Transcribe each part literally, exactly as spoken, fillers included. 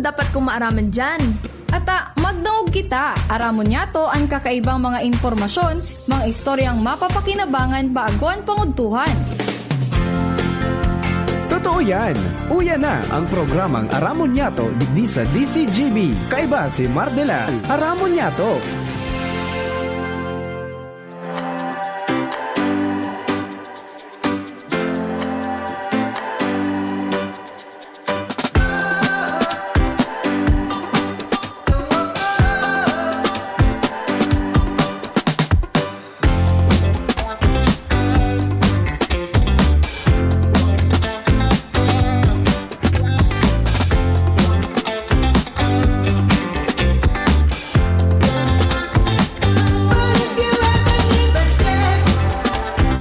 dapat kong maaraman diyan. Ata, magdangog kita. Aramon niyato an kakaibang mga impormasyon, mga istoryang mapapakinabangan bago an pangudtuhan. Totoo yan! Uya na ang programang Aramon Niyato digdi sa D C G B. Kaiba si Mardelal. Aramon Niyato!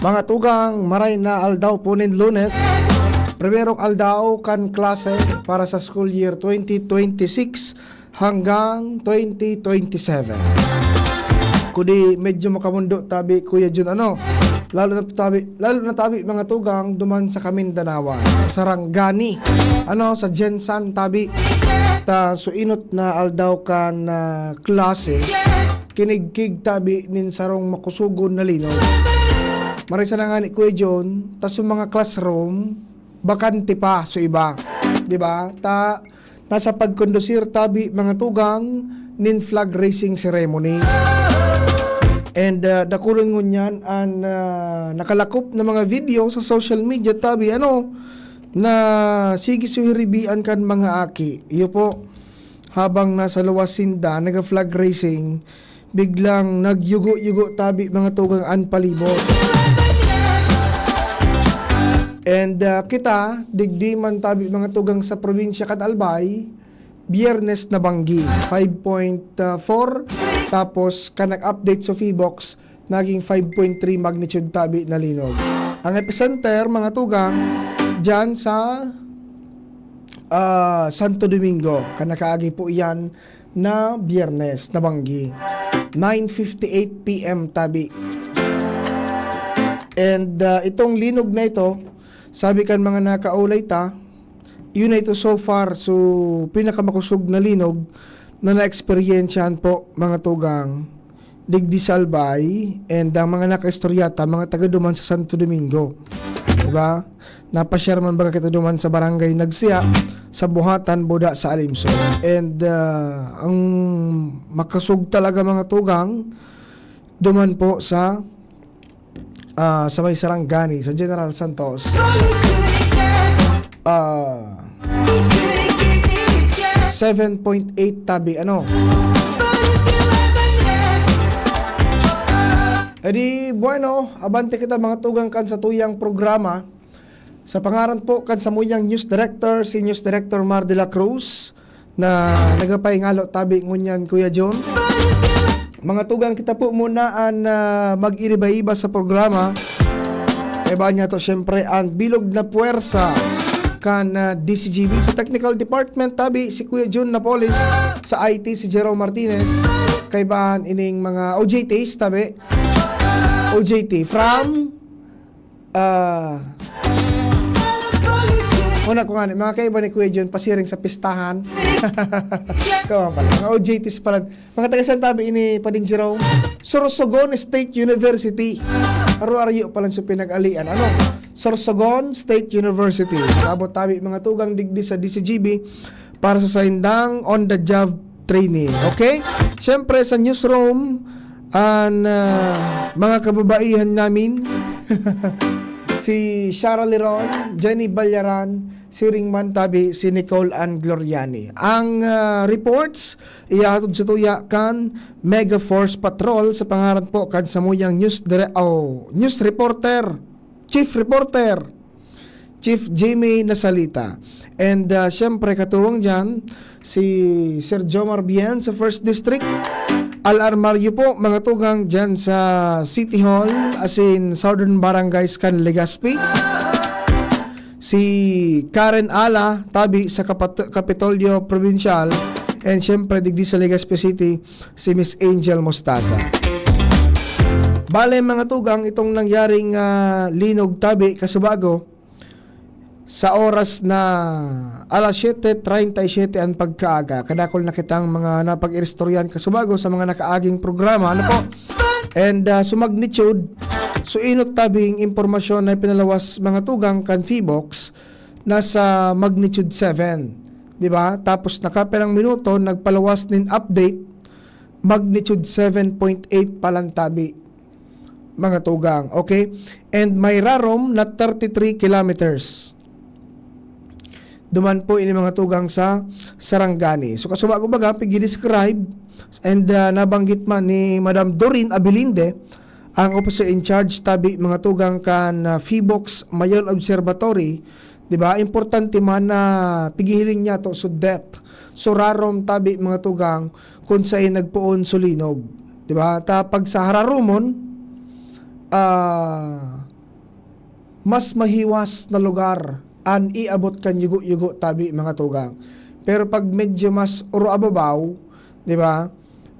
Mga tugang, maray na aldaw po nin Lunes, primerong aldaw kan klase para sa school year twenty twenty-six hanggang twenty twenty-seven. Kudi medyo makamundo tabi, Kuya Jun, ano? Lalo na tabi, lalo na tabi mga tugang duman sa Kamindanawan, sa Sarangani, ano, sa Gensan tabi. Ta suinot na aldaw kan ah, klase, kinigkig tabi nin sarong makusugon na linog. Marisa na nga ni Kuya Jun, ta sa mga classroom, bakante pa so iba. Di ba? Ta nasa pagkondusir tabi mga tugang nin flag raising ceremony. And uh, dakulon ngunyan an uh, nakalakop na mga video sa social media tabi, ano, na sige suhiribian kan mga aki. Iyo po, habang nasa luwas sinda, naga-flag raising, biglang nagyugo-yugo tabi mga tugang an palibot. And uh, kita, digdi man tabi mga tugang sa probinsya kan Albay, Biyernes na banggi, five point four, tapos kan nag-update sa Phibox, naging five point three magnitude tabi na linog. Ang epicenter, mga tugang, dyan sa ah, Santo Domingo, kan nakaagi po iyan na Biyernes na banggi, nine fifty-eight P M tabi. And ah, itong linog na ito, sabi kan mga nakaulay ta, yun na ito so far, so pinakamakosog na linog na naeksperyensyahan po, mga tugang, digdi sa Albay, and ang mga nakaistorya ta, mga taga duman sa Santo Domingo. Diba? Napashare man baga kita duman sa Barangay Nagsiya, sa Buhatan, Buda, sa Alimsog. And ah, ang makosog talaga, mga tugang, duman po sa ah, sa may Sarangani, sa General Santos. Ah, seven point eight tabi, ano? E di, bueno, abante kita, mga tugang, kan satuyang programa. Sa pangaran po kan samuyang news director, si News Director Mar de la Cruz, na nagapahingalo tabi ngunyan, Kuya Jun. Mga tugang, kita po muna an ah, mag-iriba-iba sa programa. Kaiba niya to, siyempre, ang bilog na puwersa kan ah, D C G B. Sa technical department, tabi, si Kuya Jun Napoles. Sa I T, si Jerome Martinez. Kaibahan ining mga O J Ts, tabi. O J T, from ah, una ko nga ni, mga kaiba ni Kuya Jun, pasiring sa pistahan. Kawan pala. Mga O J Ts pala. Mga taga saan tabi ini, Pading Jerome? Sorsogon State University. Aro-aryo pala sa pinag-alian. Ano? Sorsogon State University. Abot tabi mga tugang digdi sa D C G B para sa saindang on-the-job training. Okay? Siyempre, sa newsroom, an ah, mga kababaihan namin, si Shara Leron, Jenny Ballaran, siring man tabi si Nicole Ann Gloriani. Ang ah, reports, iyahatod sa tuya kan Mega Force Patrol sa pangaran po kan samuyang news dire- oh, news reporter, chief reporter, Chief Jimmy Nasalita. And ah, siyempre, katuwang dyan, si Sir Jomar Bien sa First District. Al Armario po, mga tugang dyan sa City Hall, as in Southern Barangays kan Legazpi. Si Karen Ala, tabi sa Kapat- Kapitolyo Provincial. And siyempre, digdi sa Legazpi City, si Miss Angel Mostaza. Bale, mga tugang, itong nangyaring ah, linog tabi kasubago, Sa oras na alas siyete treinta y siete an pagkaaga, kadakul na kitang mga napag-iristoryan kasubago sa mga nakaaging programa. Ano po? And, ah, so magnitude, so inot tabing impormasyon na pinalawas mga tugang kan Phivolcs, nasa magnitude seven, di ba? Tapos nakapelang minuto, nagpalawas nin update, magnitude seven point eight pa lang tabi, mga tugang. Okay? And may rarom na thirty-three kilometers. Duman po ini mga tugang sa Sarangani. So, kasubago baga, pigi-describe, and, ah, nabanggit man ni Madam Doreen Abilinde, ang officer in charge tabi mga tugang kan, ah, Phivolcs Mayon Observatory, di ba? Importante man na pigihiling niya to so depth. So, rarom tabi mga tugang kung saan nagpoon so linog, di ba? Ta pag sa hararumon, ah, mas mahiwas na lugar an iabot kan yugo-yugo tabi mga tugang. Pero pag medyo mas oro ababaw, di ba?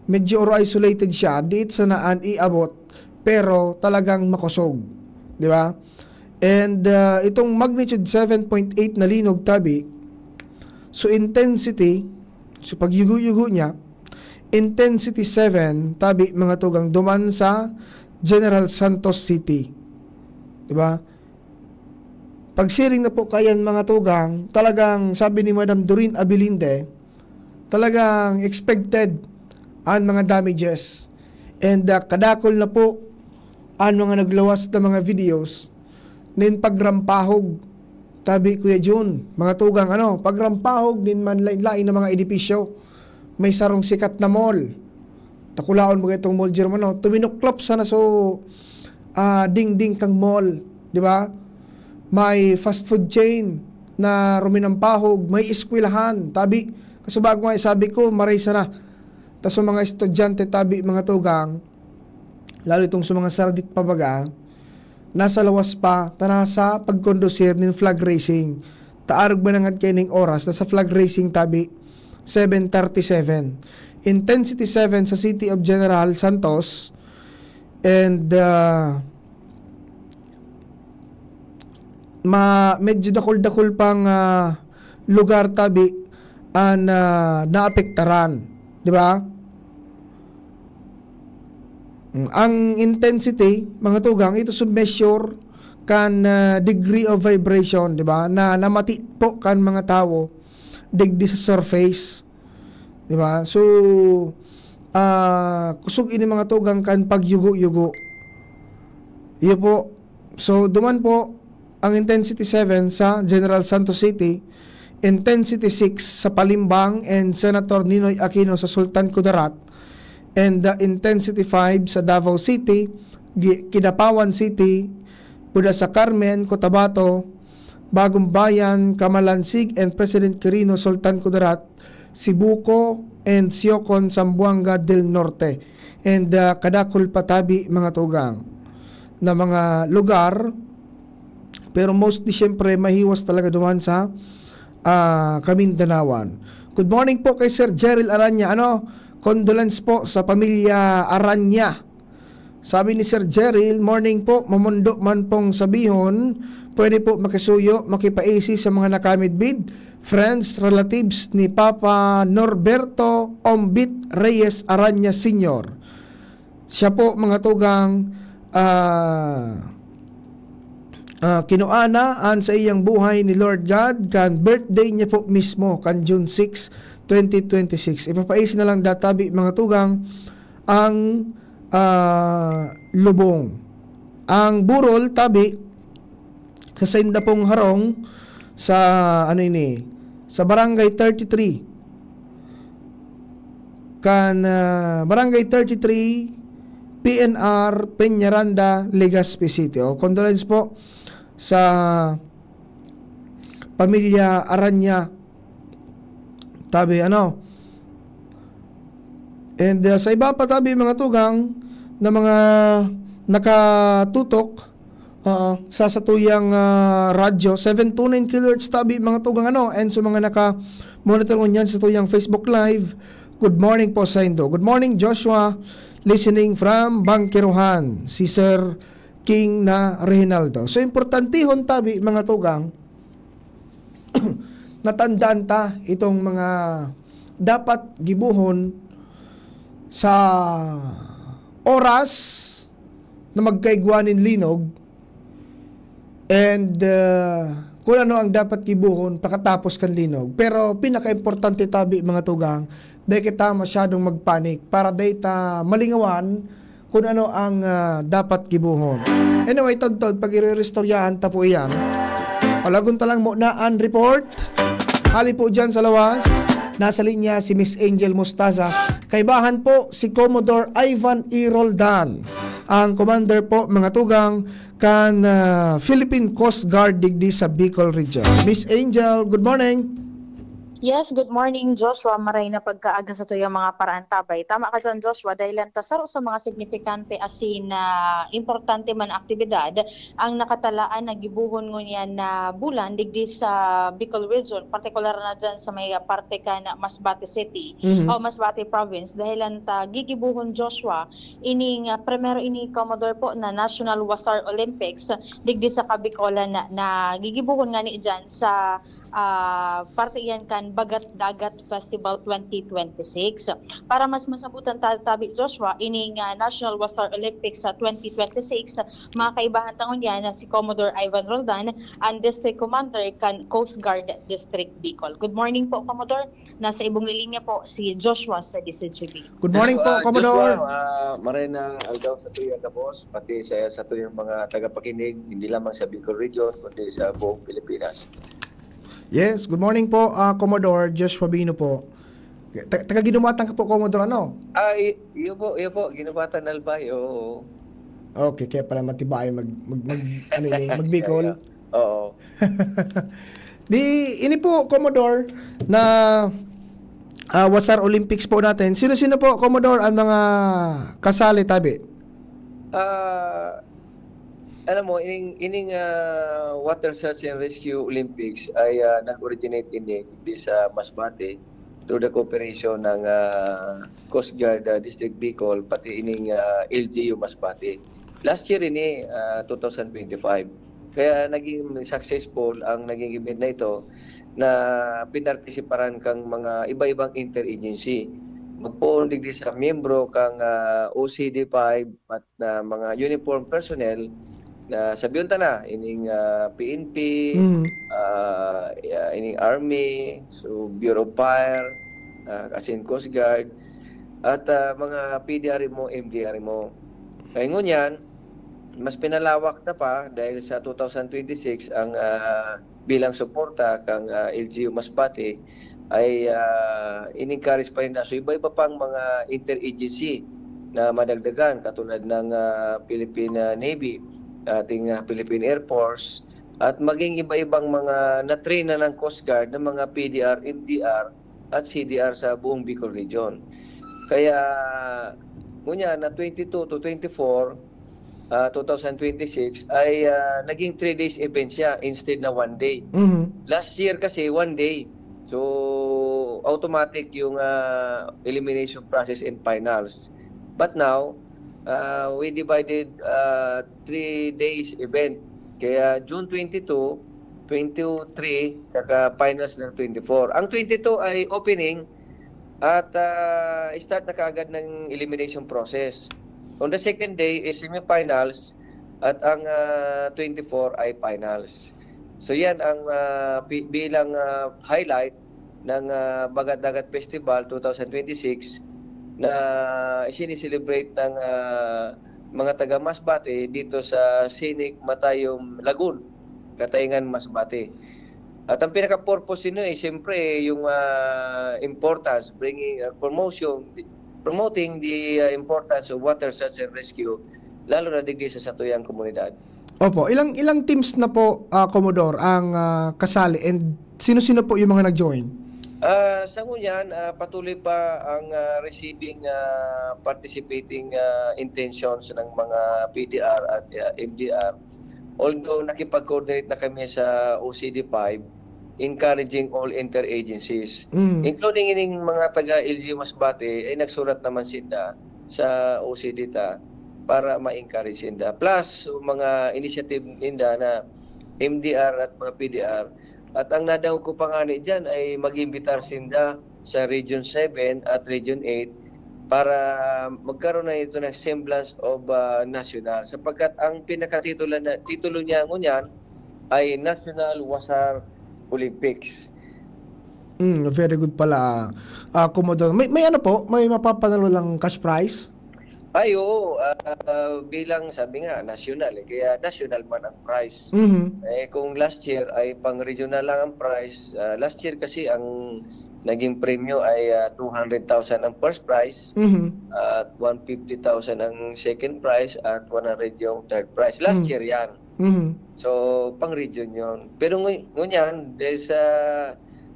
Medyo oro isolated siya, diit sana an iabot, pero talagang makosog, di ba? And, ah, itong magnitude seven point eight na linog tabi, so intensity, so pagyugo-yugo niya, intensity seven tabi mga tugang duman sa General Santos City. Di ba? Pagsiring na po kayan mga tugang, talagang sabi ni Madam Doreen Abilinde, talagang expected an mga damages. And, ah, kadakul na po an mga nagluwas na mga videos nin pagrampahog. Tabi, Kuya Jun, mga tugang, ano, pagrampahog nin manlain-lain na mga edipisyo. May sarong sikat na mall. Takulaon mo itong mall, Jerome, ano? Tuminuklop sana so, ah, dingding kang mall, di ba? May fast food chain na ruminampahog, may eskwelahan. Tabi, kasubago nga, sabi ko, maray sana. Ta so mga estudyante, tabi, mga tugang, lalo itong sa mga sardit pabaga, nasa lawas pa, ta nasa pagkondusir nin flag raising. Ta arog manangad kayo ning oras, nasa flag raising tabi, seven thirty-seven. Intensity seven sa City of General Santos. And, ah, ma-, medyo dakul-dakul pang, ah, lugar tabi an, ah, naapektaran, di ba? Mm, ang intensity, mga tugang, ito so measure kan, ah, degree of vibration, di ba? Na namati po kan mga tawo digdi sa surface, di ba? So, ah, kusog ini mga tugang kan pagyugo-yugo. Iyo po. So, duman po, ang intensity seven sa General Santos City, intensity six sa Palimbang and Senator Ninoy Aquino sa Sultan Kudarat, and the intensity five sa Davao City, Gi-, Kidapawan City, Buda sa Carmen, Cotabato, Bagong Bayan, Camalansig, and President Quirino, Sultan Kudarat, Sibuco, and Siocon, Zamboanga del Norte. And, ah, kadakul pa tabi, mga tugang, na mga lugar, pero mostly, siyempre, mahiwas talaga duman sa, ah, Kamindanawan. Good morning po kay Sir Jeril Aranya. Ano, condolence po sa pamilya Aranya. Sabi ni Sir Jeril, "Morning po, mamondo man pong sabihon, pwede po makisuyo, makipaisi sa mga nakamidbid, friends, relatives ni Papa Norberto Ombit Reyes Aranya Senior." Siya po, mga tugang, ah, ah, kinuana an saiyang buhay ni Lord God kan birthday niya po mismo, kan June six, twenty twenty-six. Ipapaisi na lang databi, mga tugang, ang, ah, lubong. Ang burol, tabi, sa sainda pong harong sa, ano ini, sa Barangay thirty-three. Kan, ah, Barangay thirty-three, P N R, Peñaranda, Legazpi City. O, condolence po sa pamilya Aranya. Tabi, ano? And, ah, sa iba pa, tabi, mga tugang na mga nakatutok, ah, sa satuyang, ah, radyo, seven two nine kilohertz tabi, mga tugang, ano, and sa mga naka-monitor ngunyan sa satuyang Facebook Live, good morning po saindo. Good morning, Joshua, listening from Bangkerohan, si Sir King na Reginaldo. So, importantihon tabi, mga tugang, natandaan ta itong mga dapat gibohon sa oras na magkaigwa nin linog, and, ah, kung ano ang dapat gibohon pakatapos kan linog. Pero pinakaimportante tabi, mga tugang, dai kita masyadong magpanik para dai ta malingawan kung ano ang, ah, dapat gibohon. Anyway, todtod, pag-irerestoryahan ta po iyan. Palagon ta lang muna ang report. Hali po dyan sa lawas, nasa linya si Miss Angel Mostaza. Kaibahan po si Commodore Ivan E. Roldan, ang commander po, mga tugang, kan, ah, Philippine Coast Guard digdi sa Bicol Region. Miss Angel, good morning. Yes, good morning, Joshua. Maray na pagkaaga sa tuyang mga paraantabay. Tama ka dyan, Joshua, dahil lang ta saro sa mga signifikante asin na importante man na aktibidad ang nakatalaan na gibohon ngunyan na bulan digdi sa Bicol Region, partikular na dyan sa may, ah, parte kan Masbate City Mhm. o Masbate Province. Dahil lang ta gigibohon, Joshua, ining, ah, primero ini, Commodore, po, na National Wasar Olympics digdi sa Kabicolan na, na gigibohon ngani dyan sa, ah, parte iyan kan Bagat Dagat Festival twenty twenty-six. Para mas masabutan ta, tabi, Joshua, ining, ah, National Wasar Olympics sa twenty twenty-six, mga kaibahan ta ngunyan na si Commodore Ivan Roldan, ang District Commander kan Coast Guard District Bicol. Good morning po, Commodore. Nasa ibong linya po si Joshua sa D Z G B. Good morning po, Ah, Commodore. Joshua, ah, maray na aldaw sa tuya, gabos, pati sa, sa tuyang mga tagapakinig, hindi lamang sa Bicol Region, kundi sa buong Pilipinas. Yes, good morning po, ah, Commodore Joshua Bino po. Ta-, taga Guinobatan ka po, Commodore, ano? Ah, i-, iyo po, iyo po, Guinobatan, Albay, oo. Okay, kaya pala matibay mag, mag, mag, ano ini, magbikol. Oo. Di, ini po, Commodore, na, ah, Wasar Olympics po natin. Sino-sino po, Commodore, ang mga kasali, tabi? Ah, alam mo, ining, ining, ah, Water Search and Rescue Olympics ay, ah, nag-originate ini di sa Masbate through the cooperation ng, ah, Coast Guard, ah, District Bicol, pati ining, ah, L G U Masbate. Last year ini, ah, two thousand twenty-five. Kaya naging successful ang naging event na ito na pinartisiparan kang mga iba-ibang interagency. Magpoon digdi sa miyembro kang, ah, O C D five at na mga uniform personnel na sabihon ta na, ining, ah, P N P, Mm. ah, ya-, ining Army, so Bureau of Fire, ah, asin Coast Guard, at, ah, mga P D R mo, M D R mo. Kaya ngunyan, mas pinalawak na pa dahil sa two thousand twenty-six ang, ah, bilang suporta kang, ah, L G U Masbate ay, ah, in-encourage pa rin na. So, iba-iba pang mga interagency na madagdagan katulad ng, ah, Philippine, ah, Navy, ating, ah, Philippine Air Force, at maging iba-ibang mga na-train na ng Coast Guard ng mga P D R, M D R, at C D R sa buong Bicol Region. Kaya, ngunyan na twenty-two to twenty-four, ah, two thousand twenty-six ay, ah, naging three days event siya instead na one day. Mhm. Last year kasi, one day. So, automatic yung, ah, elimination process and finals. But now, ah, we divided, ah, three days event. Kaya June twenty-two, twenty-three, saka finals ng twenty-four. Ang twenty-two ay opening at, ah, start na kaagad ng elimination process. On the second day is semifinals at ang, ah, twenty-four ay finals. So yan ang, ah, pi-, bilang, ah, highlight ng, ah, Bagat Dagat Festival two thousand twenty-six na isini-celebrate ng, ah, mga taga Masbate dito sa Scenic Matayom Lagoon, Katayngan, Masbate. At ang pinaka-purpose nito ay siyempre yung, ah, importance, bringing, ah, promotion, promoting the, ah, importance of water search and rescue, lalo na digdi sa satuyang komunidad. Opo, ilang, ilang teams na po, ah, Commodore, ang, ah, kasali, and sino-sino po yung mga nag-join? Ah, sa ngunyan, ah, patuloy pa ang, ah, receiving, ah, participating, ah, intentions ng mga P D R at, ah, M D R. Although nakipag-coordinate na kami sa O C D five, encouraging all interagencies, Mm. including ining mga taga L G U Masbate, ay nagsurat naman sinda sa O C D ta para ma-encourage sinda. Plus, yung mga initiative ninda na M D R at mga P D R, At ang nadangog ko pa ngani diyan ay mag-imbitar sinda sa Region seven at Region eight para magkaroon na ito ng semblance of, ah, national. Sapagkat ang pinakatitulo na, titulo niya ngunyan ay National Wasar Olympics. Mm, very good pala, ah, Commodore. May, may ano po, may mapapanalo lang cash prize? Ay, oo. Ah, ah, bilang sabi nga, national eh. Kaya national man ang prize. Mhm. Eh, kung last year ay pang-regional lang ang prize, ah, last year kasi ang naging premyo ay, ah, two hundred thousand ang first prize Mhm. at one fifty thousand ang second prize at one hundred yung third prize. Last Mm. year yan. Mhm. So, pang-region yun. Pero ngu-, ngunyan, dahil sa,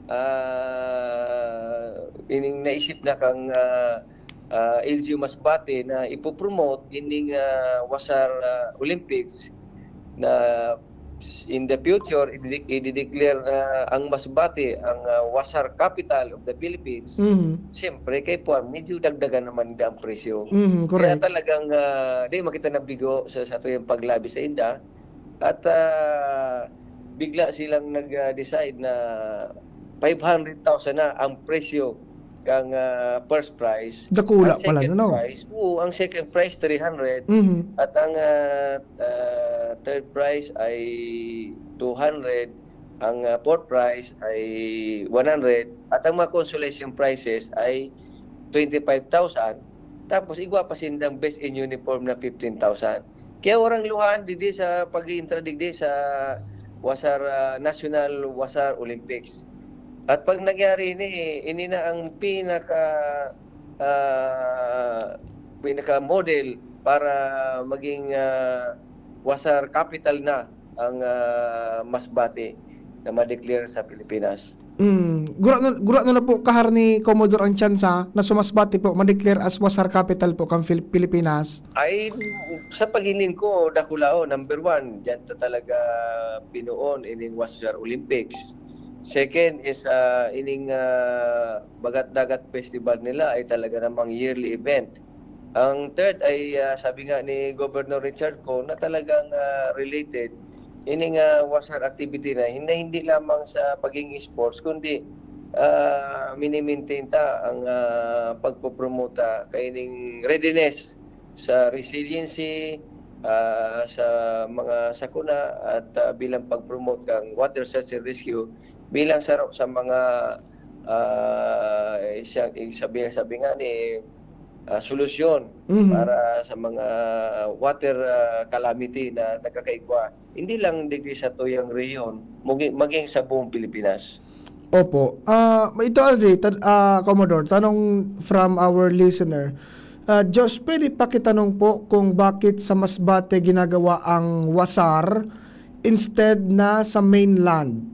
ah, ining naisip na kang, ah, ah, L G U Masbate na ipopromote ining, ah, Wasar, ah, Olympics na in the future, idide-, idideclare na ang Masbate ang, ah, Wasar Capital of the Philippines. Mhm. Siyempre, kay Puan, medyo dagdagan naman ang presyo. Mhm, Kaya correct. talagang, ah, di makita na bigo sa, sa tuyang paglabi sa inda. At, ah, bigla silang nag-decide na five hundred thousand na ang presyo kang, ah, first prize. Dakula Ang pala, second no? prize, oo, ang second prize, three hundred. Mhm. At ang, ah, ah, third prize ay two hundred. Ang, ah, fourth prize ay one hundred. At ang mga consolation prizes ay twenty-five thousand. Tapos, igwa pa sindang best in uniform na fifteen thousand. Kaya warang luhaan digdi sa pag-iintra digdi sa Wasar, ah, National Wasar Olympics. At pag nangyari ini, ini na ang pinaka, ah, pinaka model para maging, ah, Wasar capital na ang, ah, Masbate na ma-declare sa Pilipinas. Mm. Gurano, gurano na po kahar ni Commodore ang tsansa na sa Masbate po ma-declare as Wasar Capital po kan Fil-, Pilipinas? Ay, sa paghiling ko, dakulaon, number one, diyan ta talaga pinuon ining Wasar Olympics. Second is, ah, ining, ah, Bagat Dagat Festival nila ay talaga namang yearly event. Ang third ay, ah, sabi nga ni Governor Richard Go na talagang, ah, related ining, ah, Wasar activity na hin-, na hindi lamang sa pagiging sports kundi, ah, mini-maintain ta ang, ah, pagpopromota kaining readiness sa resiliency, ah, sa mga sakuna at, ah, bilang pag-promote kang water search and rescue bilang saro sa mga, ah, siya, sabi, sabi nga ni, ah, solusyon Mhm. para sa mga water, ah, calamity na nagkakaigwa. Hindi lang digdi sa tuyang rehiyon, mugi-, maging sa buong Pilipinas. Opo. Ah, ito, Aldri, tan-, ah, Commodore, tanong from our listener. Ah, Josh, pwede pakitanong po kung bakit sa Masbate ginagawa ang Wasar instead na sa mainland,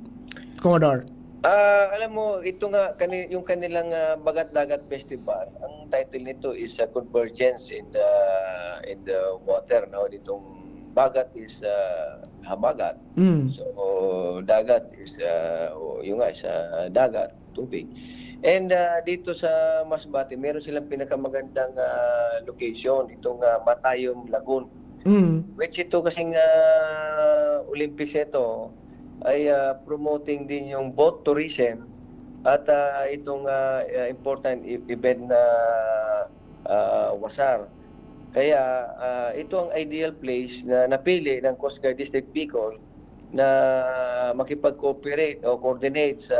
Commodore? Ah, alam mo, ito nga, kani-, yung kanilang, ah, Bagat Dagat Festival, ang title nito is, ah, Convergence in the, in the Water, no? Ditong bagat is, ah, habagat. Mm. So, dagat is, ah, o, yung nga, sa dagat, tubig. And, ah, dito sa Masbate, meron silang pinakamagandang, ah, location, itong, ah, Matayom Lagoon. Mm. Which ito kasing, ah, Olympics na ito ay, ah, promoting din yung boat tourism at, ah, itong, ah, ah, important e-, event na, ah, Wasar. Kaya, ah, ito ang ideal place na napili ng Coast Guard District Bicol na makipag-cooperate o coordinate sa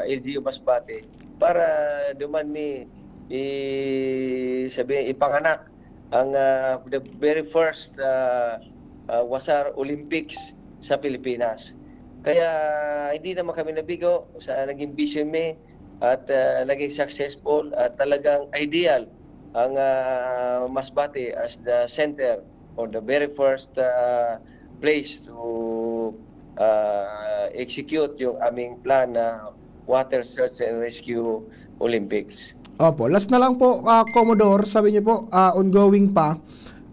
L G U Masbate para duman mi i-, sabi, ipanganak ang, ah, the very first, ah, ah, Wasar Olympics sa Pilipinas. Kaya hindi naman kami nabigo sa naging vision mi at, ah, naging successful at talagang ideal ang, ah, Masbate as the center or the very first, ah, place to, ah, execute yung aming plan na Water Search and Rescue Olympics. Opo. Last na lang po, ah, Commodore, sabi niyo po, ah, ongoing pa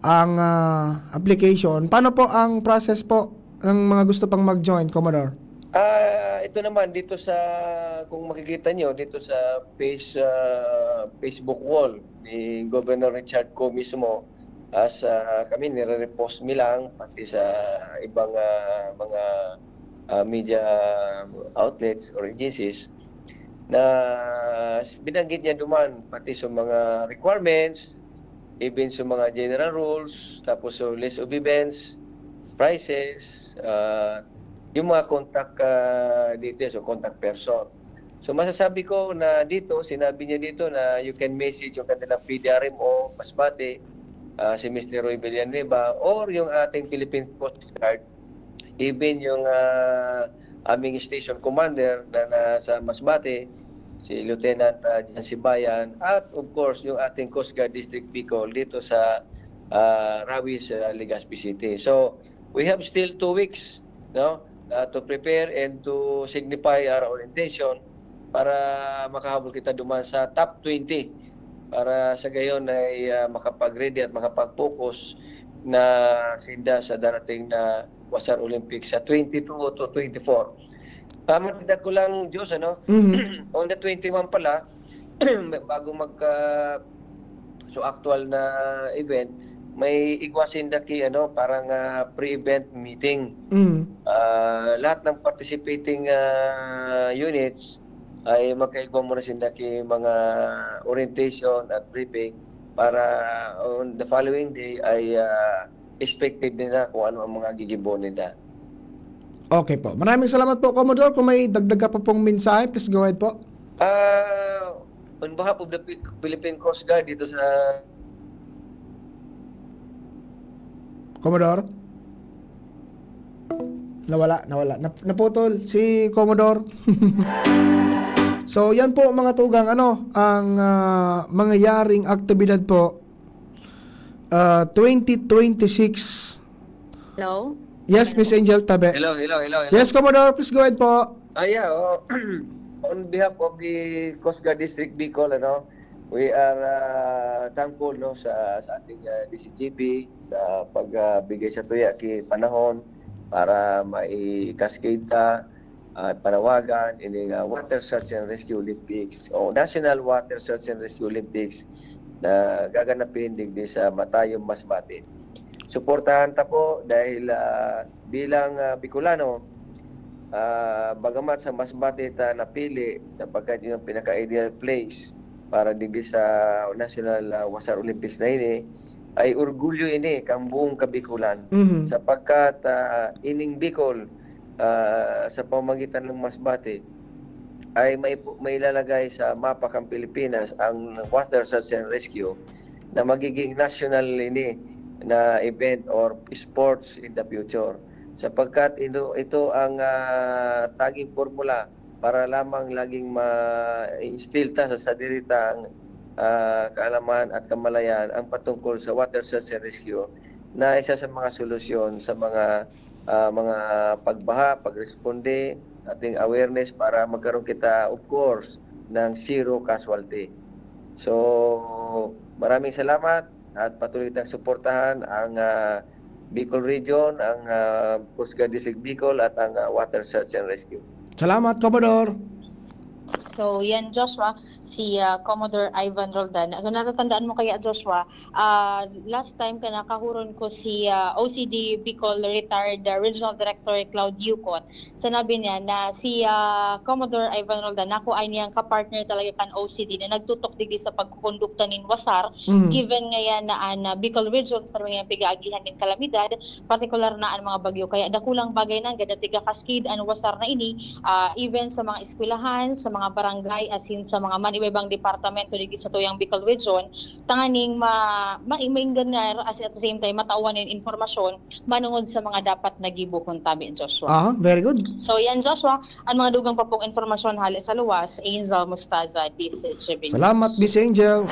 ang, ah, application. Paano po ang process po ng mga gusto pang mag-join, Commodore? Ah, ito naman dito sa, kung makikita nyo, dito sa face, ah, Facebook wall ni Governor Richard Go mismo, as, ah, kami nire-repost mi lang, pati sa ibang, ah, mga, ah, media outlets or agencies na binanggit niya duman, pati sa mga requirements, even sa mga general rules, tapos sa list of events, prices, ah, yung mga contact, ah, details o contact person. So, masasabi ko na dito, sinabi niya dito na you can message yung kanilang P D R M O, Masbate, ah, si Mister Roy Villanueva, or yung ating Philippine Coast Guard, even yung, ah, aming station commander na nasa Masbate, si Lieutenant, ah, Jan Sibayan, at of course, yung ating Coast Guard District Bicol dito sa, ah, Rawi sa Legazpi City. So, we have still two weeks, no, ah, to prepare and to signify our orientation para makahabol kita duman sa top twenty, para sa gayon ay, ah, makapag-ready at makapag-focus na sinda sa darating na Wasar Olympics sa twenty-two to twenty-four. Ah, madagdag ko lang, Diyos, ano? Mhm. On the twenty-one pala, bago magka, so, actual na event, may igwa sinda ki, ano, parang, ah, pre-event meeting. Mm. Ah, lahat ng participating, ah, units ay magkaigwa muna sinda ki mga orientation at briefing para on the following day ay, ah, expected nila kung ano ang mga gigibo nila. Okay po. Maraming salamat po, Commodore. Kung may dagdag ka pa pong mensahe, please go ahead po. Ah, on behalf of the Phil- Philippine Coast Guard dito sa Commodore? Nawala, nawala. Nap- naputol si Commodore. So, yan po, mga tugang, ano, ang, ah, mangyayaring aktibidad po, ah, twenty twenty-six. Hello? Yes, Miss Angel Tabe. Hello, hello, hello, hello. Yes, Commodore, please go ahead po. Ah, yeah, oh. On behalf of the Coast Guard District Bicol, ano, we are, ah, thankful, no, sa, sa ating, ah, D C G P sa pagbigay sa tuya ki panahon para mai-cascade ta, ah, panawagan ining, ah, Water Search and Rescue Olympics o National Water Search and Rescue Olympics na gaganapin digdi sa Matayom, Masbate. Suportahan ta po dahil, ah, bilang, ah, Bicolano, ah, bagamat sa Masbate ta napili sapagkat yun ang pinaka-ideal place para digdi sa National, ah, Wasar Olympics na ini, ay orgulyo ini kang buong Kabicolan. Mhm. Sapagkat, ah, ining Bicol, ah, sa pamamagitan ng Masbate, ay may, may ilalagay sa mapa kang Pilipinas ang Water Search and Rescue na magiging national ini na event or sports in the future. Sapagkat ito, ito ang, ah, tanging formula para lamang laging ma-instill ta sa sadiri tang, ah, kaalaman at kamalayan ang patungkol sa Water Search and Rescue na isa sa mga solusyon sa mga, ah, mga pagbaha, pagresponde, ating awareness para magkaroon kita, of course, ng zero casualty. So, maraming salamat at patuloy tang suportahan ang, ah, Bicol Region, ang, ah, Coast Guard District Bicol at ang, ah, Water Search and Rescue. Salamat, Commodore. So, yan, Joshua, si ah, Commodore Ivan Roldan. Kung natatandaan mo kaya, Joshua, ah, last time ka nakahuron ko si ah, O C D Bicol retired ah, Regional Director Claude Yucot. Sinabi niya na si ah, Commodore Ivan Roldan, nakuha niyang kapartner talaga kan O C D na nagtutok digdi sa pagkukondukta nin Wasar. Mhm. Given ngayon na ang ah, Bicol Region, parang nga pigaagihan nin kalamidad, partikular na ang mga bagyo. Kaya dakulang bagay na ang gada tiga-cascade ang Wasar na ini, ah, even sa mga eskwelahan, sa mga barangay, asin sa mga man iba-ibang departamento digdi sa tuyang Bicol Region, tanganing ma, ma, maingganar, asin at the same time, matawan nin impormasyon manungod sa mga dapat na gibohon tabi, Joshua. Ah, very good. So, yan, Joshua, ang mga dugang pa pong impormasyon hali sa luwas, Angel Mostaza, D C H B. Salamat, Miss Angel.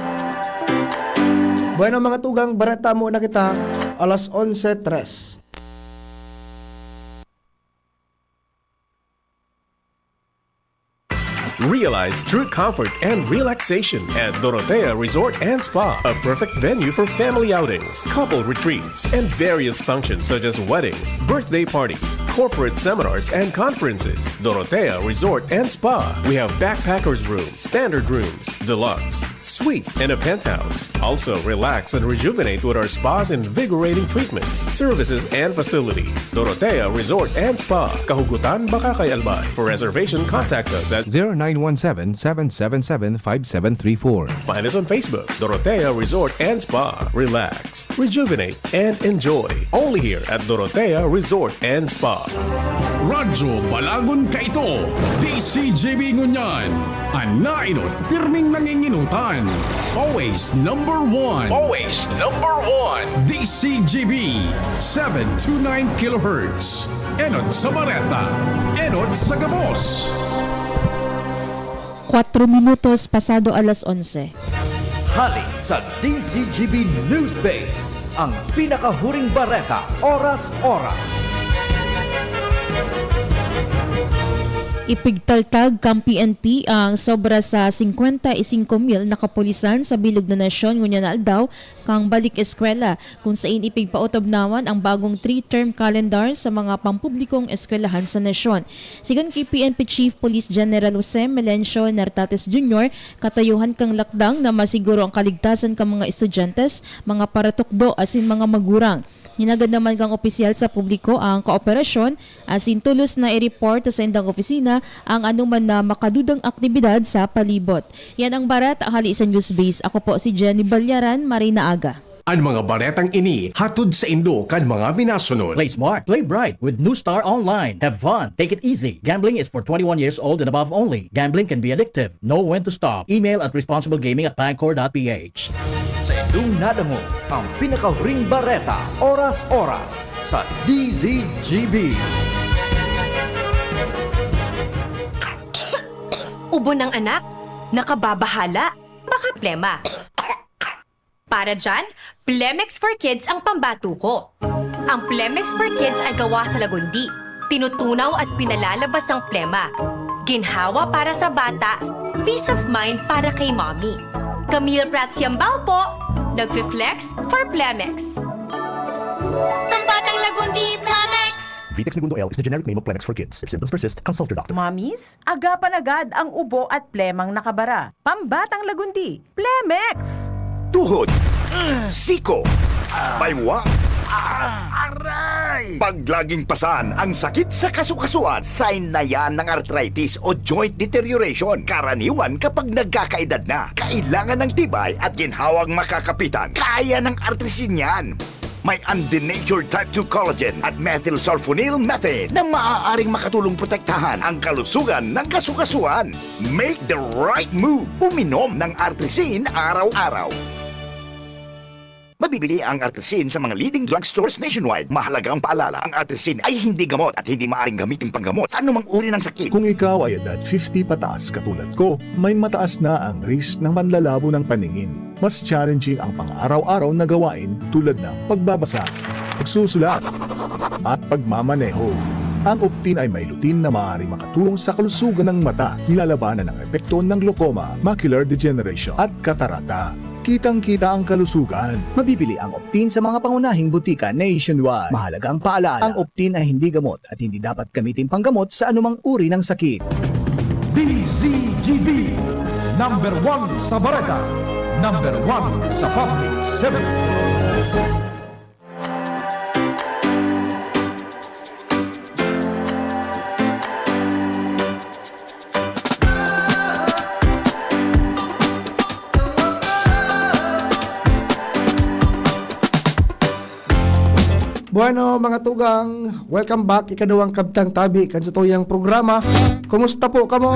Bueno, mga tugang, bareta muna kita. Alas onse tres. Realize true comfort and relaxation at Dorotea Resort and Spa, a perfect venue for family outings, couple retreats, and various functions such as weddings, birthday parties, corporate seminars, and conferences. Dorotea Resort and Spa. We have backpackers rooms, standard rooms, deluxe, Suite and a penthouse. Also, relax and rejuvenate with our spa's invigorating treatments, services, and facilities. Dorotea Resort and Spa. Kahugutan, Bacacay, Albay. For reservation, contact us at zero nine one seven, seven seven seven, five seven three four. Find us on Facebook, Dorotea Resort and Spa. Relax, rejuvenate, and enjoy. Only here at Dorotea Resort and Spa. Radyo Balagon kaito, D C G B ngunyan. An nainot, pirming nanginginutan. Always number one. Always number one. D C G B, seven two nine kilohertz. Enot sa bareta, enot sa gabos. Kwatro minutos pasado alas onse. Hali sa D C G B News Base, ang pinakahuring bareta, oras-oras. Ipigtaltag kan P N P ang sobra sa singkwenta y singko mil na kapulisan sa bilog na nasyon ngunyan na aldaw kan balik eskwela, kun sain ipigpaotob naman ang bagong three-term calendar sa mga pampublikong eskwelahan sa nasyon. Sigon ki P N P Chief Police General Jose Melencio Nartates Junior, katayuhan kan lakdang na masiguro ang kaligtasan kan mga estudyante, mga paratukdo asin mga magurang. Hinagad naman kan opisyal sa publiko ang kooperasyon asin tolos na i-report sa saindang opisina ang anoman na makadudang aktibidad sa palibot. Yan ang bareta hali sa News Base. Ako po si Jenny Balyaran. Maray na aga. An mga baretang ini hatod saindo kan mga minasunod. Play smart, play bright with New Star Online. Have fun, take it easy. Gambling is for twenty-one years old and above only. Gambling can be addictive. Know when to stop. Email at responsiblegaming at pagcor dot p h. Saindong nadangog ang pinakahuring bareta, oras-oras, sa D Z G B. Ubo ng anak? Nakababahala? Baka plema? Para dyan, Plemex for Kids ang pambato ko. Ang Plemex for Kids ay gawa sa lagundi. Tinutunaw at pinalalabas ang plema. Ginhawa para sa bata, peace of mind para kay mommy. Camille Prats Yambao po, nagfi-flex for Plemex. Pambatang lagundi, Plemex! Vitex Negundo L is the generic name of Plemex for Kids. If symptoms persist, consult your doctor. Mommies, agapan agad ang ubo at plemang nakabara. Pambatang lagundi, Plemex! Tuhod, siko, baywang, aray! Pag laging pasan ang sakit sa kasukasuan, sign na yan ng arthritis o joint deterioration. Karaniwan kapag nagkakaedad na, kailangan ng tibay at ginhawang makakapitan. Kaya ng Artrisin yan. May undenatured type two collagen at methylsulfonyl methane na maaaring makatulong protektahan ang kalusugan ng kasukasuan. Make the right move. Uminom ng Artrisin araw-araw. Mabibili ang Artrisin sa mga leading drugstores nationwide. Mahalagang paalala, ang Artrisin ay hindi gamot at hindi maaaring gamitin panggamot sa anumang uri ng sakit. Kung ikaw ay edad fifty pataas katulad ko, may mataas na ang risk ng panlalabo ng paningin. Mas challenging ang pang-araw-araw na gawain tulad ng pagbabasa, pagsusulat, at pagmamaneho. Ang Optin ay may lutein na maaaring makatulong sa kalusugan ng mata, nilalabanan ang epekto ng glaucoma, macular degeneration, at katarata. Kitang-kita ang kalusugan. Mabibili ang Optin sa mga pangunahing butika nationwide. Mahalagang paalala, ang Optin ay hindi gamot at hindi dapat gamitin panggamot sa anumang uri ng sakit. D Z G B, number one sa bareta, number one sa public service. Bueno, mga tugang, welcome back. Ikaduwang kabtang tabi kan satuyang programa. Kumusta po kamo?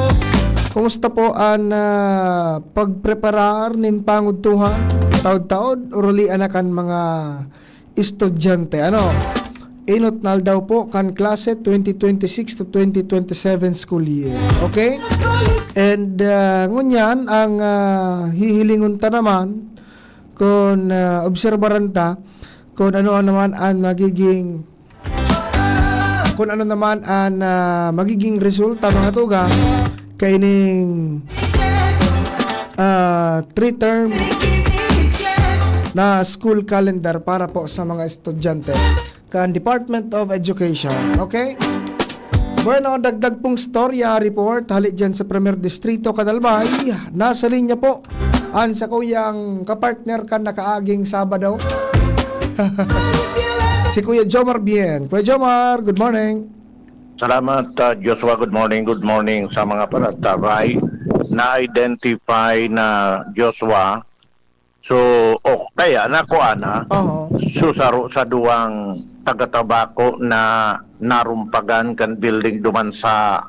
Kumusta po an, ah, pagpreparar nin pangudtuhan? Taod-taod, urulian na kan mga estudyante. Ano? Enot na aldaw po kan klase, twenty twenty-six to twenty twenty-seven school year. Okay? And, ah, ngunyan, ang, ah, hihilingon ta naman, kun, ah, obserbaran ta, kun ano naman ang magiging, kun ano naman ang, ah, magiging resulta, mga tugang, kaining, ah, three-term na school calendar para po sa mga estudyante kan Department of Education. Okay? Bueno, dagdag pong storya, report, hali dyan sa Primer Distrito, kan Albay. Nasa linya po an sakuyang kapartner kan nakaaging Sabado. Si Kuya Jomar Bien. Kuya Jomar, good morning. Salamat, ah, Joshua. Good morning, good morning sa mga panagtabay. Na-identify na Joshua. So, o kaya nakuha na. Oo. So, saro sa duwang taga-Tabaco na narumpagan kan building duman sa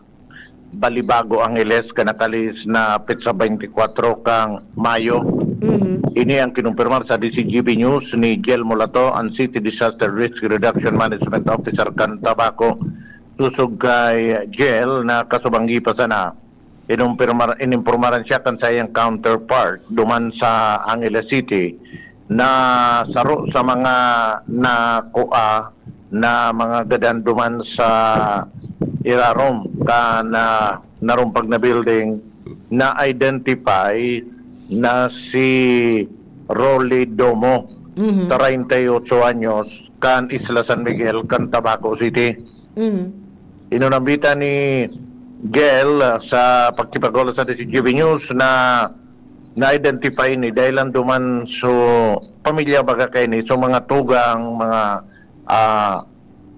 Balibago, Angeles, kan nakalihis na petsa twenty-four kan Mayo. Mhm. Ini ang kinumpirmar sa D C G B News ni Jel Mulato, ang City Disaster Risk Reduction Management Officer kan Tabaco. Susog kay Jel na kasubanggi pa sana, inumpirmar-, inimpormaran siya kan saiyang counterpart duman sa Angeles City na saro sa mga nakua na mga gadan duman sa irarom kan, ah, narumpag na building na-identify na si Rolly Domo, Mhm. treinta y ocho anyos, kan Isla San Miguel, kan Tabaco City. Mhm. Inunambita ni Jel, ah, sa pagkipagolo sa D C G B News na na-identify ni dahil lang duman so pamilya baga kaini, so mga tugang, mga, ah,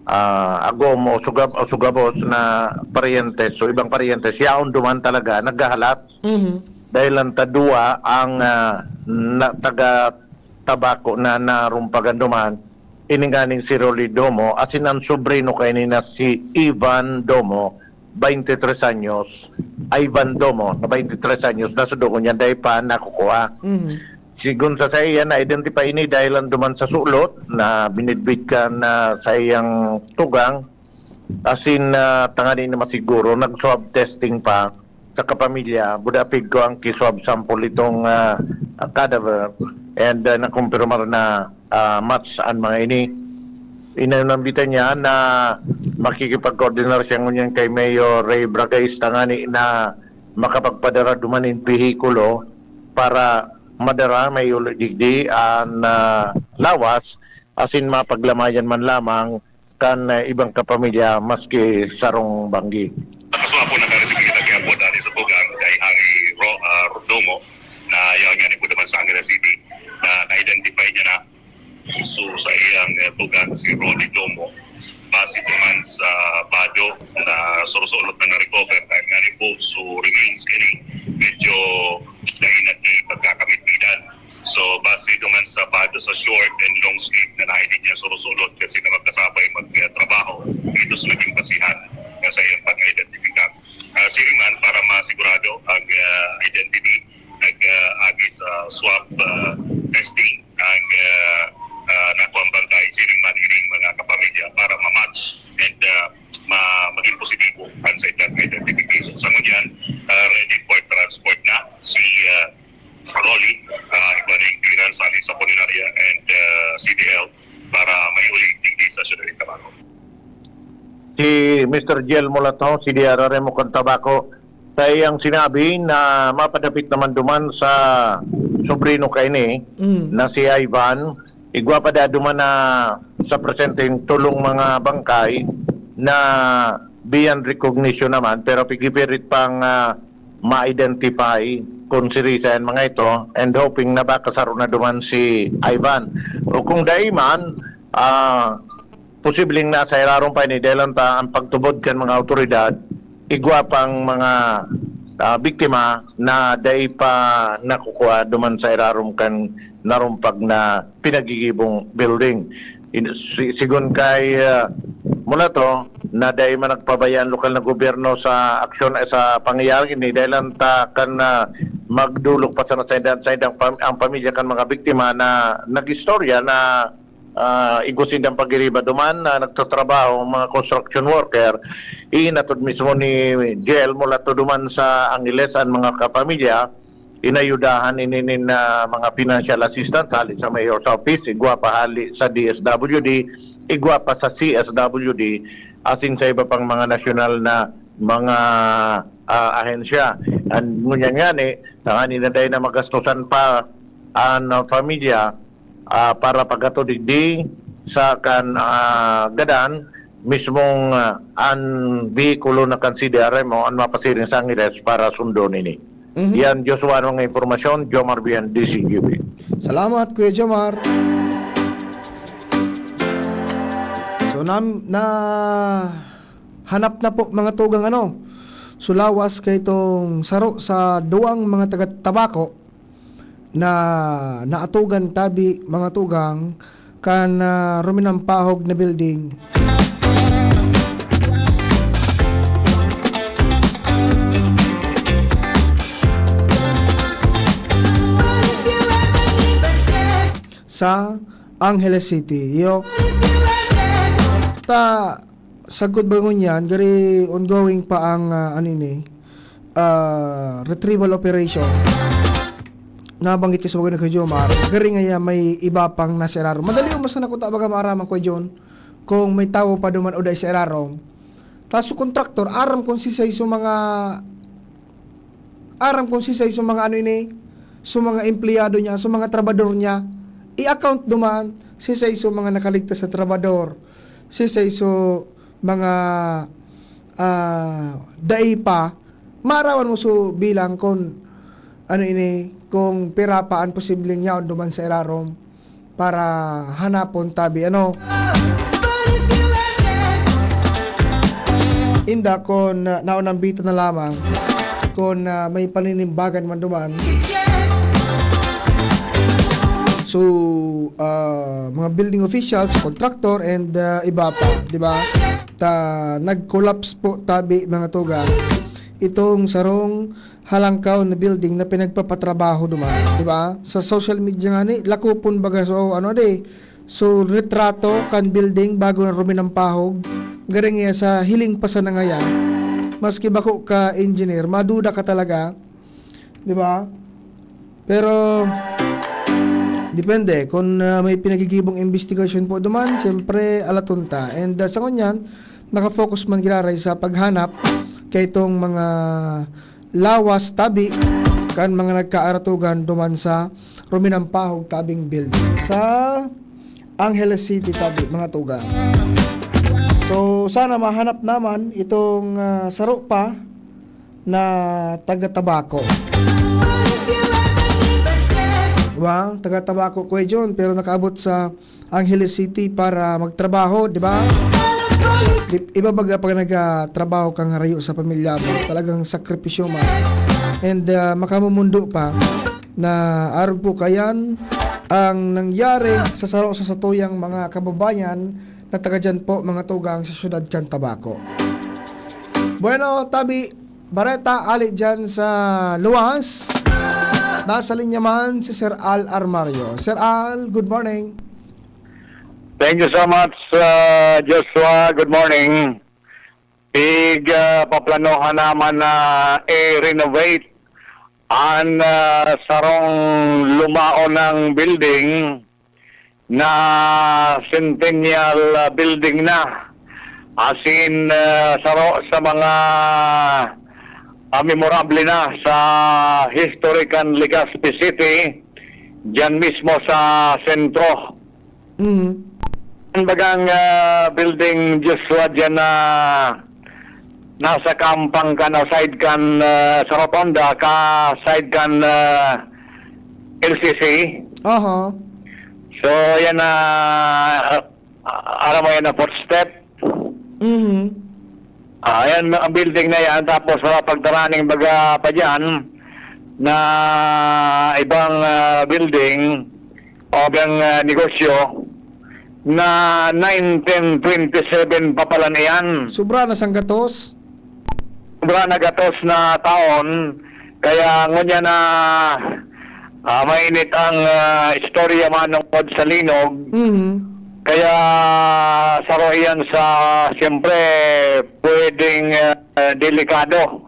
ah, agom o sugab-, o sugabos na paryentes, so ibang paryentes, yaon duman talaga naghahalat. Mhm. Dahil lang ta duwa ang, ah, na, taga Tabaco na narumpagan duman, ining ganing si Rolly Domo, asin ang sobrino kaini na si Ivan Domo, twenty-three anyos, Ivan Domo, na twenty-three anyos, nasudogon niya, dai pa nakukuha. Mhm. Sigon sa saiya, na-identify ini dahil lang duman sa sulot na binidbid kan, ah, saiyang tugang, asin, ah, tangani na masiguro, nag-swab testing pa sa kapamilya, budapig ko ang ki-swab sample itong, ah, cadaver, and, ah, nakumpirmar na, ah, match an mga ini. Inanambitan niya na makikipagkoordinar siya ngunyan kay Mayor Ray Bragais tangani na makapagpadara duman nin behikulo para madara may ulo digdi an, ah, lawas asin mapaglamayan man lamang kan, ah, ibang kapamilya maski sarong banggi. Nakasuha po, nakaresibir kita kaya po dati sa tugang kay Harry Ro-, ah, Rodomo na yaon niya po naman sa Angeles City na na-identify niya na. So, sa iyang, eh, tugang si Ronnie Domo, base naman sa bado na surusulot na na-recover, dahil nga ni po, so remains ini, medyo dahil na pagkakamit-midan. So, base naman sa bado sa short and long sleeve na nahinig niya surusulot kasi na magkasabay magtrabaho, ito sa naging basihan na sa iyang pag-identifika. Ah, siri man, para masigurado ang, ah, identity, nag, ah, agi sa swab, ah, testing ang, ah, ah, nakuang bangkay, siri man ining mga kapamilya para ma-match and, ah, ma-, maging positibo ang sa identification. Sa ngunyan, ah, ready for transport na si, ah, Rolly, ah, igwa na yung clearance sa sa punerarya and, ah, C D L para maiuli digdi sa siyudad ng Tabaco. Si Mister Jel Mulato, C D R R M kan Tabaco, sa iyang sinabi na mapadapit naman duman sa sobrino kaini Mm. na si Ivan, igwa pa da duman na sa presente yung tulong mga bangkay na beyond recognition naman, pero pigipirit pang, ah, ma-identify kung siri sa yan mga ito, and hoping na baka saro na duman si Ivan. O kung dai man, ah, posibleng nasa irarom pa ini, dahil lang ta ang pagtubod kan mga awtoridad, igwa pang mga, ah, biktima na dai pa nakukuha duman sa irarom kan narumpag na pinagigibong building. In, si, sigon kay, ah, Mulato, na dai man nagpabaya ang lokal na gobyerno sa aksyon, eh, sa pangyayari ini, dahil lang ta kan, ah, magdulog pa sana sa indan, sa indang pam-, ang pamilya kan mga biktima na nag-istorya na, ah, igwa sindang pagiriba duman na nagtatrabaho ang mga construction worker. Iinatod mismo ni Jel Mulato duman sa Angeles ang mga kapamilya. Inayudahan ini nin, ah, mga financial assistance hali sa Mayor's Office, igwa pa hali sa D S W D, igwa pa sa C S W D, asin sa iba pang mga nasyonal na mga, ah, ahensya. An, ngunyan ngani, tangani na dai na magastusan pa an, ah, pamilya, ah, para pagkatudigdi sa kan, ah, gadan, mismong, ah, an behikulo na kan C D R M o an mapasiring sa Angeles para sundon ini. Mhm. Yan, Joshua, ang mga impormasyon, Jomar Bian, D Z G B. Salamat, Kuya Jomar. So, nam-, na hanap na po, mga tugang, ano, sulawas kay itong saro sa duwang mga taga-Tabaco na naatugan tabi, mga tugang, kan, ah, ruminampahog na building. Sa Angeles City. Iyo. Ta, sagkod ba ngunyan, gari ongoing pa ang, ah, ano ini, ah, retrieval operation. Nabanggit ko sa bagay na kay Jomar, gari ngaya may iba pang nasa irarom. Madali umasa na kuta baga maaraman, Kuya John, kung may tawo pa duman o dai sa irarom. Tas su kontraktor, aram kung sisay su mga, aram kung sisay su mga ano ini, su mga empleyado niya, su mga trabador niya. I-account duman, sisay su mga nakaligtas na trabador, sisay su mga, ah, dai pa, maaraman mo su bilang kun ano ini, kung pira pa an posibleng yaon duman sa irarom para hanapon tabi, ano. Inda kun, ah, naunambita na lamang kun, ah, may paninimbagan man duman. So, ah, mga building officials, contractor, and, ah, iba pa, di ba? Ta, nag-collapse po tabi, mga tugang, itong sarong halangkaw na building na pinagpapatrabaho duman, di ba? Sa social media nga ni, lakopon baga, so, ano di, so, retrato kan building bago na ruminampahog. Garing iya sa hiling pa sana ngayan. Maski bako ka engineer, maduda ka talaga, di ba? Pero, depende. Kung, ah, may pinagigibong investigasyon po duman, siyempre, alaton ta. And, ah, sa ngunyan, nakafocus man giraray sa paghanap kay itong mga lawas tabi kan mga nagkaaratugan duman sa ruminampahog tabing building sa Angeles City tabi, mga tugang. So, sana mahanap naman itong, ah, saro pa na taga Tabaco. Wow, taga Tabaco, Kuya John, pero nakaabot sa Angeles City para magtrabaho, di ba? Di, iba baga pag nagtrabaho kang harayo sa pamilya mo, talagang sakripisyo man. And, ah, makamumundo pa na arog po kayan ang nangyari sa saro sa satuyang mga kababayan na taga dyan po, mga tugang, sa siyudad kan Tabaco. Bueno, tabi, Bareta, ali dyan sa luwas. Nasa linya man si Sir Al Armario. Sir Al, good morning. Thank you so much, uh, Joshua. Good morning. Pig, uh, paplanohan naman na i-renovate an, uh, sarong lumaon na building na centennial, ah, building na. As in, ah, saro sa mga, ah, memorable na sa history kan Legazpi City, diyan mismo sa sentro. Mm. Ang bagang, ah, building, Joshua, diyan na nasa kahampang kan, o side kan, ah, sa rotonda, ka side kan, ah, L C C. Aha. So, yan na, ah, aram mo yan na fourth step. Mhm. Ah, yan, ang building na yan. Tapos, sa pagtaraning baga pa dyan, na ibang, ah, building, o bang, ah, negosyo na nineteen twenty-seven pa pala na yan. Sobra na sanggatos? Sobra na gatos na taon, kaya ngunyan na, ah, mainit ang, ah, istorya manongod sa linog. Mhm. Kaya saro iyan sa, siyempre, pwedeng, ah, delikado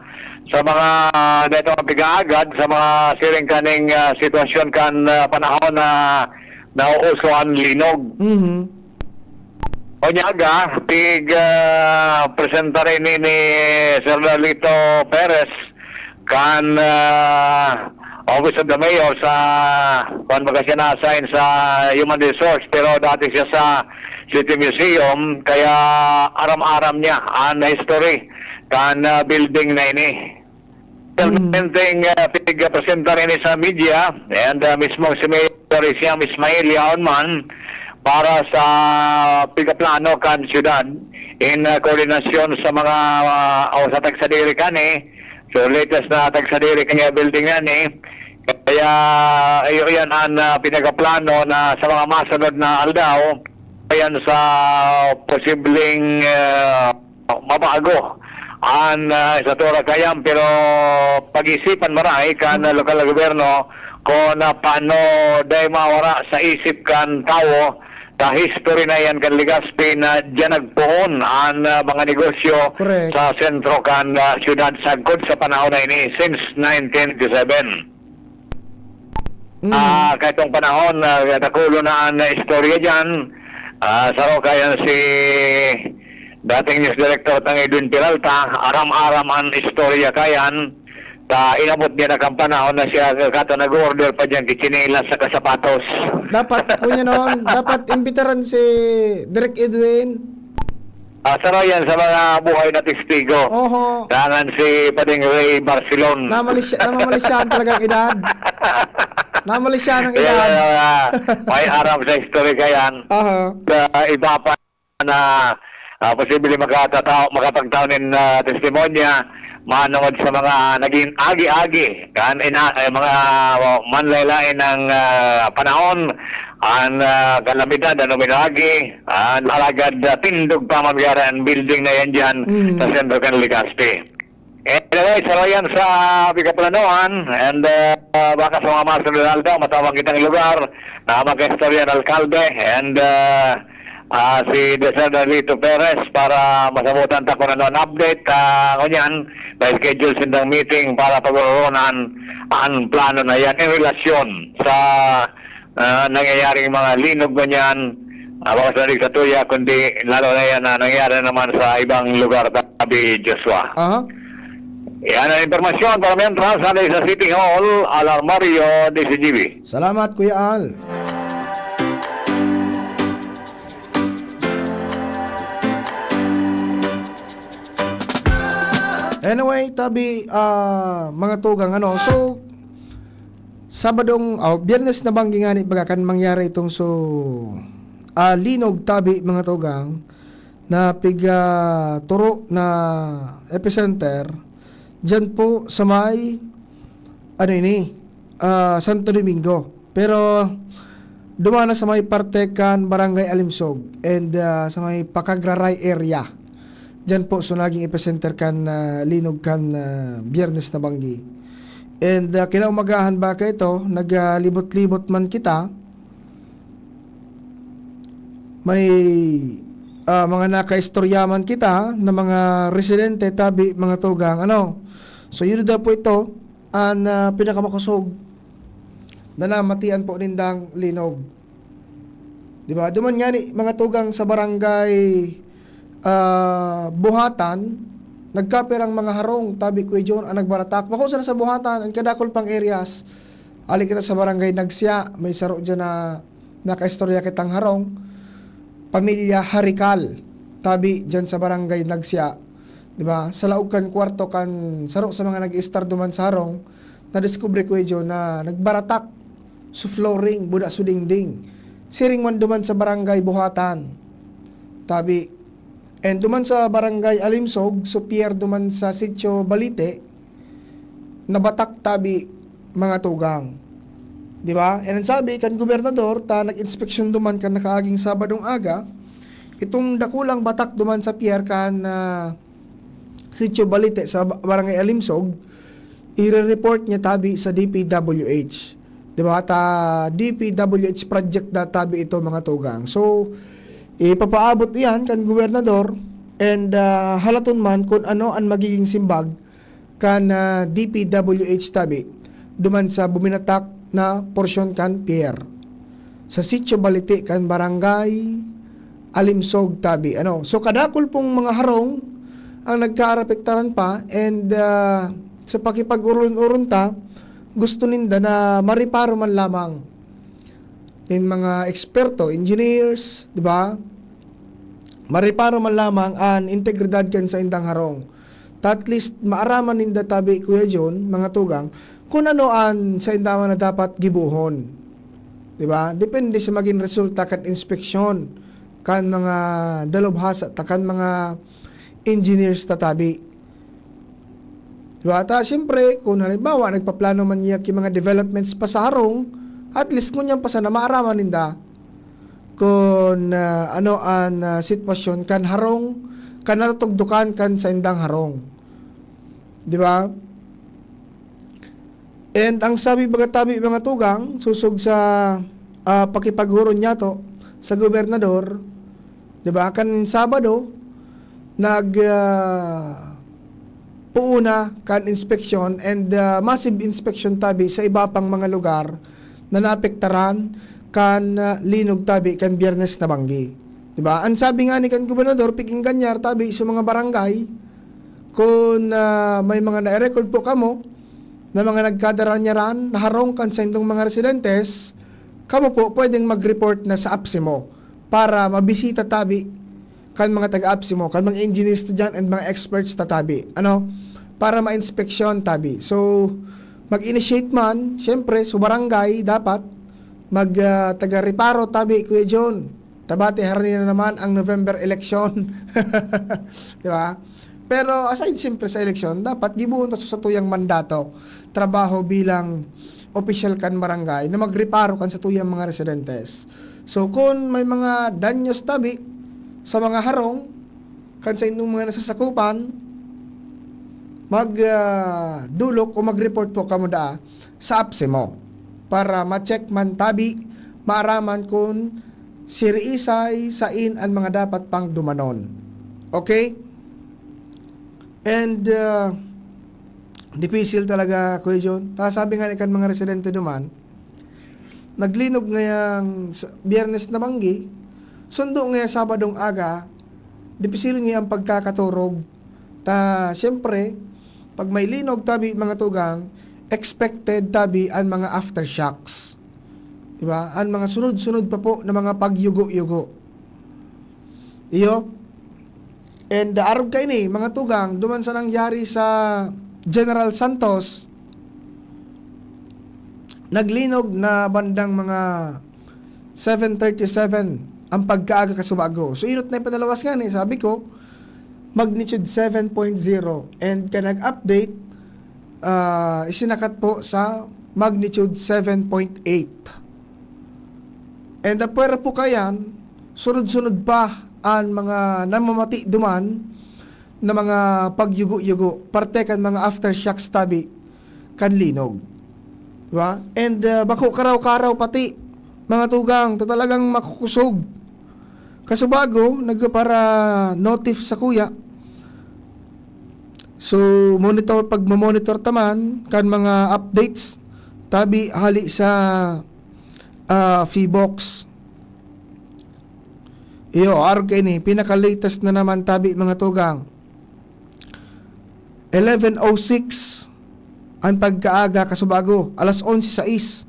sa mga, ah, dito nga pigaagad, sa mga siring kaning, ah, sitwasyon kan, ah, panahon na nauuso an linog. Mhm. Unya aga, pig, ah, presenta rin ni, ni Sir Lolito Perez kan, ah, Office of the Mayor sa, kuwan, baga siya na-assign sa Human Resource, pero dati siya sa City Museum, kaya aram-aram niya an history kan, ah, building na ini. Personalmente, uh, pig-presenta rin sa media, and uh, mismo si Mayor Siam Ismail yaon man para sa pigaplano kan syudad in uh, koordinasyon sa mga uh, o sa tagsadiri kan eh. So latest na tagsadiri kan building na ni. Kaya iyo yan ang uh, pinagaplano na sa mga masunod na aldaw, ayan sa posibleng uh, mabago an uh, estatura kayan, pero pag-isipan maray kan uh, lokal na gobyerno kung uh, paano dai mawara sa isip kan tawo ta history na yan kan Legazpi na diyan nagpoon an uh, mga negosyo Correct. Sa sentro kan uh, syudad sagkod sa panahon na ini since nineteen eighty-seven. Mm. Ah, kaitong panahon, ah, dakulo na an istorya diyan. Ah, saro kayan si dating news director tang Edwin Peralta, aram-aram an istorya kayan. Ta inabot niya na kan panahon na siya kato nag-order pa diyan ki tsinelas saka sapatos. Dapat, kunya noon, dapat imbitaran si Direk Edwin. Ah, saro yan sa mga buhay na testigo. Oho. Dangan si Pading Ray Barcelon. Namalisya-, namamalisyahan talaga ang edad. Namalisyahan ang Kaya edad. uh, may aram sa history kayan. Aha. Sa iba pa na uh, posible makatataw, makapagtaw nin uh, testimonya manungod sa mga naging agi-agi kan ina, eh, mga uh, manlaylain ng uh, panahon an uh, kalamidad ano minagi an alagad uh, tindog pa man gari an building na yan dyan Mm. sa sentro kan Legazpi. Anyway, saro yan sa pikaplanohan and uh, uh, baka sa mga masunod na aldaw, matawag kitang lugar na magkaistorya ng alkalde and uh, uh, si Desiree Lito Perez para masabutan ta kung ano ang update. Uh, ngunyan, may schedule sindang meeting para pag-urunan ang plano na yan in relasyon sa ah, nangyayaring mga linog ngunyan, ah, baka sa Digsatuya, kundi lalo na yan na nangyari naman sa ibang lugar, Tabi Joshua. Aha. Yan ang impormasyon para Mentras, sa City Hall, Alarmario, D C G B. Salamat, Kuya Al. Anyway, tabi, ah, mga tugang, ano, so, Sabadong, oh, Biyernes na banggi ngani baga kan mangyari itong so, ah, linog tabi, mga tugang, na piga turo na epicenter diyan po sa may, ano ini, ah, Santo Domingo. Pero duman na sa may parte kan Barangay Alimsog and, ah, sa may Pakagraray area. Diyan po, so naging epicenter kan, ah, linog kan, ah, Biyernes na banggi. And, ah, kinaumagahan ba kaito, naglibot-libot man kita, may, ah, mga nakaistorya man kita na mga residente, tabi, mga tugang, ano. So, yun daw po ito, an, ah, pinakamakosog na namatian po nindang linog. Di ba? Duman ngani, mga tugang sa barangay, ah, Buhatan, nagkapirang mga harong, tabi, Kuya John, ang nagbaratak. Bako sana sa Buhatan, ang kadakol pang areas, ali kita sa barangay Nagsia, may saro dyan na nakaistorya kitang harong, pamilya Harikal, tabi, dyan sa barangay Nagsia. Di ba? Sa laog kan kwarto kan saro sa mga nag-iistar duman sa harong, nadiskubre, Kuya John, na nagbaratak so flooring, buda so dingding. Siring man duman sa barangay Buhatan, tabi. And duman sa barangay Alimsog, so pier duman sa Sitio Balite, nabatak tabi, mga tugang. Di ba? And ang sabi kan gobernador, ta nag-inspeksyon duman kan nakaaging Sabadong aga, itong dakulang batak duman sa pier kan, ah, Sitio Balite sa ba-, Barangay Alimsog, ire-report niya tabi sa D P W H. Di ba? Ta D P W H project na tabi ito, mga tugang. So, ipapaabot iyan kan gobernador and, ah, halaton man kung ano ang magiging simbag kan, ah, D P W H tabi duman sa buminatak na porsyon kan pier sa Sitio Balite kan Barangay Alimsog tabi. Ano? So, kadakol pong mga harong ang nagkaarapektaran pa and, ah, sa pakipag-uron-uron ta, gusto ninda na mareparo man lamang nin mga eksperto, engineers, di ba? Mareparo man lamang an integridad kan saindang harong. Ta at least maaraman ninda tabi, Kuya John, mga tugang, kun ano an sainda man na dapat gibohon. Di ba? Depende sa magin resulta kan inspeksyon kan mga dalubhasa ta, kan mga engineers ta tabi. Di ba? Ta, siyempre, kun halimbawa, nagpaplano man niya ki mga developments pa sa harong, at least ngunyan pa sana maaraman ninda kun, ah, ano an, ah, sitwasyon kan harong, kan natutugdukan kan saindang harong. Di ba? And ang sabi baga tabi, mga tugang, sosog sa, ah, pakipaghuron niyato sa gobernador, di ba? Kan Sabado, nag, ah, puuna kan inspeksyon and, ah, massive inspection tabi sa iba pang mga lugar na naapektaran kan, ah, linog tabi kan Biyernes na banggi. Di ba? Ang sabi nga ni kan gobernador, pig-engganyar tabi sa mga barangay, kun, ah, may mga na-record po kamo na mga nagkadaranyaran na harong kan saindong mga residentes, kamo po pwedeng mag-report na sa APSEMO para mabisita tabi kan mga taga-APSEMO, kan mga engineers ta diyan and mga experts ta tabi. Ano? Para ma-inspeksyon tabi. So, mag-initiate man, siyempre, sa barangay, dapat mag, ah, taga-reparo tabi, Kuya John. Tabati, harani na naman ang November election. Di ba? Pero aside siyempre sa eleksyon, dapat gibohon ta sa satuyang mandato, trabaho bilang opisyal kan barangay na magreparo kan satuyang mga residentes. So, kun may mga danyos tabi sa mga harong kan saindong mga nasasakupan, mag, ah, dulok o mag-report po kamo daa sa APSEMO para ma-check man tabi, maaraman kun siriisay, sain an mga dapat pang dumanon. Okay? And, ah, dipisil talaga, Kuya John. Ta sabi nga ni kan mga residente duman, naglinog ngayang sa Biyernes na banggi, sundo ngaya Sabadong aga, dipisil ngaya ang pagkakaturog. Ta, siyempre, pag may linog tabi, mga tugang, expected tabi an mga aftershocks. Di ba? An mga sunod-sunod pa po na mga pagyugo-yugo. Iyo. And, ah, arog kaini, mga tugang, duman sa nangyari sa General Santos, naglinog na bandang mga seven thirty-seven ang pagkaaga kasubago. So, inot na ipinalawas nga ni, sabi ko, magnitude seven point zero. And ka nag-update, ah, isinakat po sa magnitude seven point eight. And apwera po kayan, sunod-sunod pa an mga namamati duman na mga pagyugo-yugo, parte kan mga aftershocks tabi kan linog. Di ba? And, ah, bako karaw-karaw pati, mga tugang, ta talagang makukusog. Kasubago, nagpara-notif sakuya. So, monitor, pagmo-monitor ta man kan mga updates, tabi hali sa, ah, PHIVOLCS. Iyo, arog kaini, pinaka-latest na naman tabi, mga tugang. Eleven oh six ang pagkaaga kasubago, alas onse sais,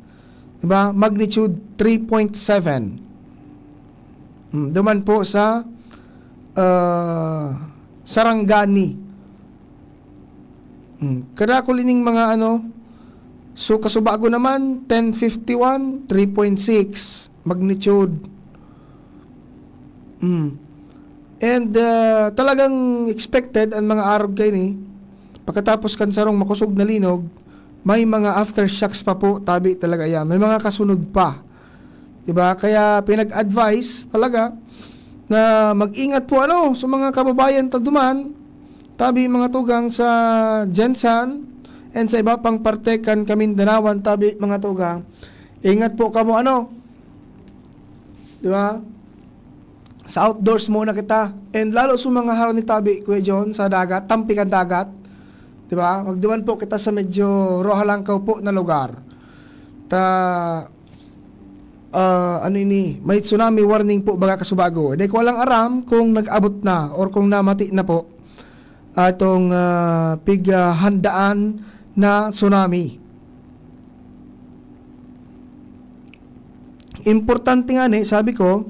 di ba? Magnitude three point seven. Hmm, duman po sa, ah, Sarangani. Hmm, kadakul ining mga ano, so kasubago naman, ten fifty-one, three point six magnitude. Hmm. And, ah, talagang expected ang mga arog kaini. Pagkatapos kan sarong makosog na linog, may mga aftershocks pa po, tabi talaga yan. May mga kasunod pa. Di ba? Kaya pinag-advise talaga na mag-ingat po, ano, sa mga kababayan ta duman, tabi, mga tugang, sa GenSan and sa iba pang parte kan Kamindanawan, tabi, mga tugang. Ingat po kamo, ano? Di ba? Sa outdoors muna kita. And lalo sa mga harani tabi, Kuya John, sa dagat, tampi kan dagat. Di ba? Magduman po kita sa medyo rohalangkaw po na lugar. Ta, ah, ano ini, may tsunami warning po baga kasubago. Di ko lang aram kung nag-abot na or kung namati na po atong, ah, pighandaan na tsunami. Importante nga ni, sabi ko,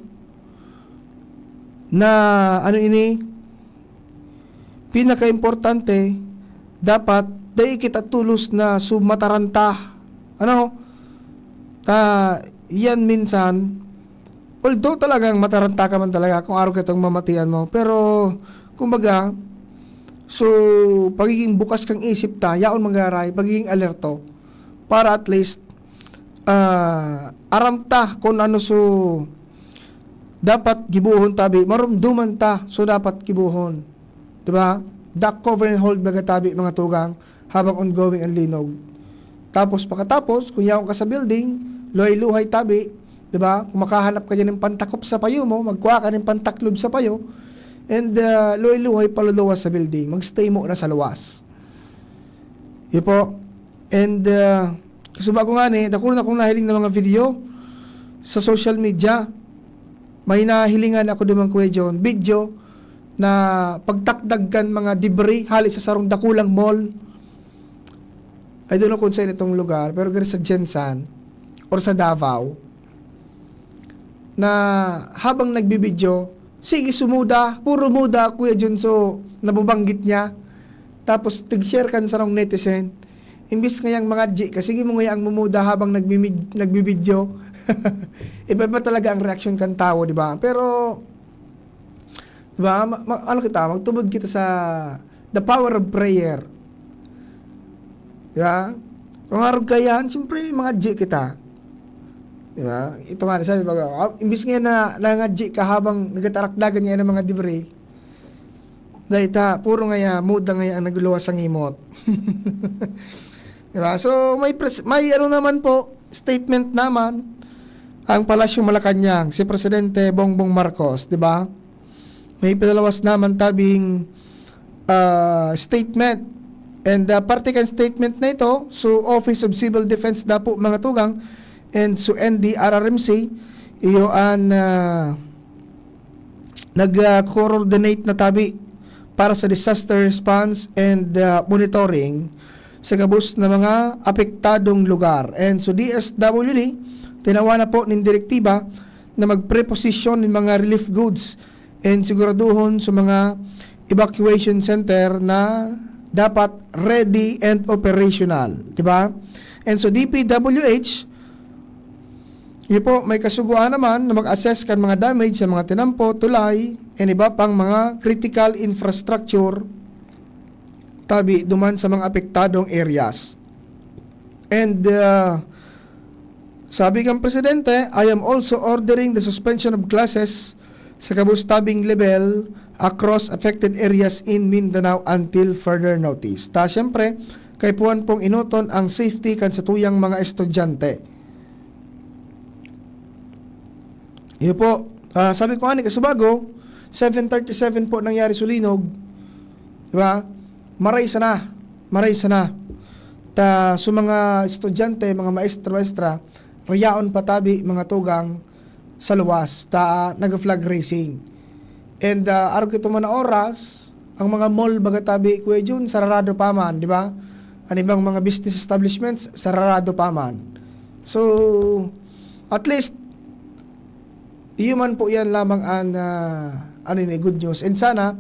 na ano ini, pinakaimportante, dapat dai kita tolos na so mataranta. Ano? Ta, yan minsan, although talagang mataranta ka man talaga kung arog kitong mamatian mo, pero, kumbaga, so, pagiging bukas kang isip ta, yaon manggagaray, pagiging alerto, para at least, ah, aram ta kung ano so dapat gibohon tabi, marumduman ta so dapat gibohon. Di ba? Duck cover and hold baga tabi, mga tugang, habang ongoing ang linog. Tapos, pakatapos, kung yaon ka sa building, luhay-luhay tabi, di ba? Kung makahanap ka dyan ng pantakop sa payo mo, magkuha ka ng pantaklob sa payo, and, ah, luhay-luhay paluluwas sa building. Magstay mo na sa luwas. Yun po. And, ah, kasubago ngani, dakul na akong nahiling na mga video sa social media. May nahilingan ako duman, Kuya John, video na pagtakdag kan mga debris hali sa sarong dakulang mall. I don't know kung saan itong lugar, pero gari sa Gensan or sa Davao, na habang nagbibidyo, sige, sumuda, puro muda, Kuya John, so nababanggit niya. Tapos, tig-share kan sarong netizen. Imbis ngayang mangadji ka, sige mo ngaya ang mumuda habang nagmimid-, nagbibidyo. Iba-iba talaga ang reaksyon kan tawo, di ba? Pero, di ba, ma-, ma-, ano kita, magtubod kita sa the power of prayer. Di ba? Kung arog kaiyan, siyempre, mangadji kita. Di ba? Ito nga, sabi baga, ah, imbis nga na nangadji ka habang nagatarakdagan niya ng mga debris, dahil ta, puro ngaya, muda ngaya ang nagluluwas sa ngimot. Di ba? So, may pres-, may ano naman po, statement naman ang Palasyo Malacañang, si Presidente Bongbong Marcos, di ba? May pinalawas naman tabing, ah, statement. And, ah, parte kan statement na ito, so Office of Civil Defense daw po, mga tugang, and so N D R R M C, iyo an, ah, nag, ah, coordinate na tabi para sa disaster response and, ah, monitoring sa gabos na mga apektadong lugar. And so D S W D, tinawan na po nin direktiba na magpreposisyon nin mga relief goods and siguraduhon sa mga evacuation center na dapat ready and operational, di ba? And so D P W H, iyo po, may kasugoan naman na mag-assess kan mga damage sa mga tinampo, tulay, and iba pang mga critical infrastructure tabi duman sa mga apektadong areas. And, uh, sabi kan Presidente, "I am also ordering the suspension of classes sa gabos tabing level across affected areas in Mindanao until further notice." Ta, siyempre, kaipuhan pong enoton ang safety kan satuyang mga estudyante. Iyo po. Ah, sabi ko ani, kasubago, seven thirty-seven po nangyari sulinog. Di ba? Maray sana. Maray sana. Ta, so mga estudyante, mga maestro, maestra, rayaon pa tabi, mga tugang, sa luwas, ta, nag-flag raising. And, ah, arog ito man na oras, ang mga mall, baga tabi, Kuya Jun, sararado pa man, di ba? Ang ibang mga business establishments, sararado pa man. So, at least, iyo man po yan lamang ang, ah, ano yun, eh, good news. And sana,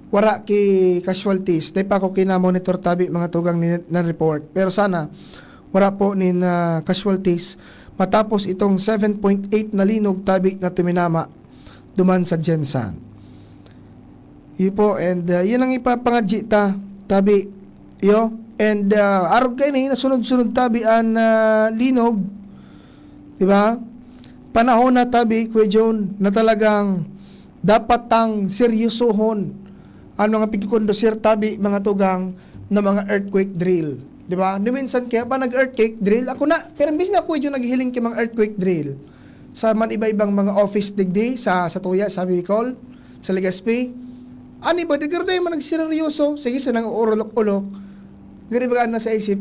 wara ki casualties. Dahil pa ako kina-monitor tabi, mga tugang ni, na report. Pero sana, wara po nin, ah, casualties. Matapos itong seven point eight na linog tabi na tuminama duman sa Gensan. Iyo po, and, ah, yun ang ipapangadji ta, tabi. Iyo, and, ah, arog kaini, nasunod-sunod tabi an, ah, linog. Di ba? Panahon na tabi, Kuya John, na talagang dapat tang seryosohon ang mga pagkukondusir tabi, mga tugang, na mga earthquake drill. Di ba? Ni minsan kaya pa nag-earthquake drill, ako na, pero imbis na, Kuya John, naghiling ki mga earthquake drill sa man iba-ibang mga office digdi, sa, sa Tuya, sa Bicol, sa Legazpi. Ani ba, di garo man nagseryoso, sige, sa nang uurulok-ulok. Gari baga na sa isip,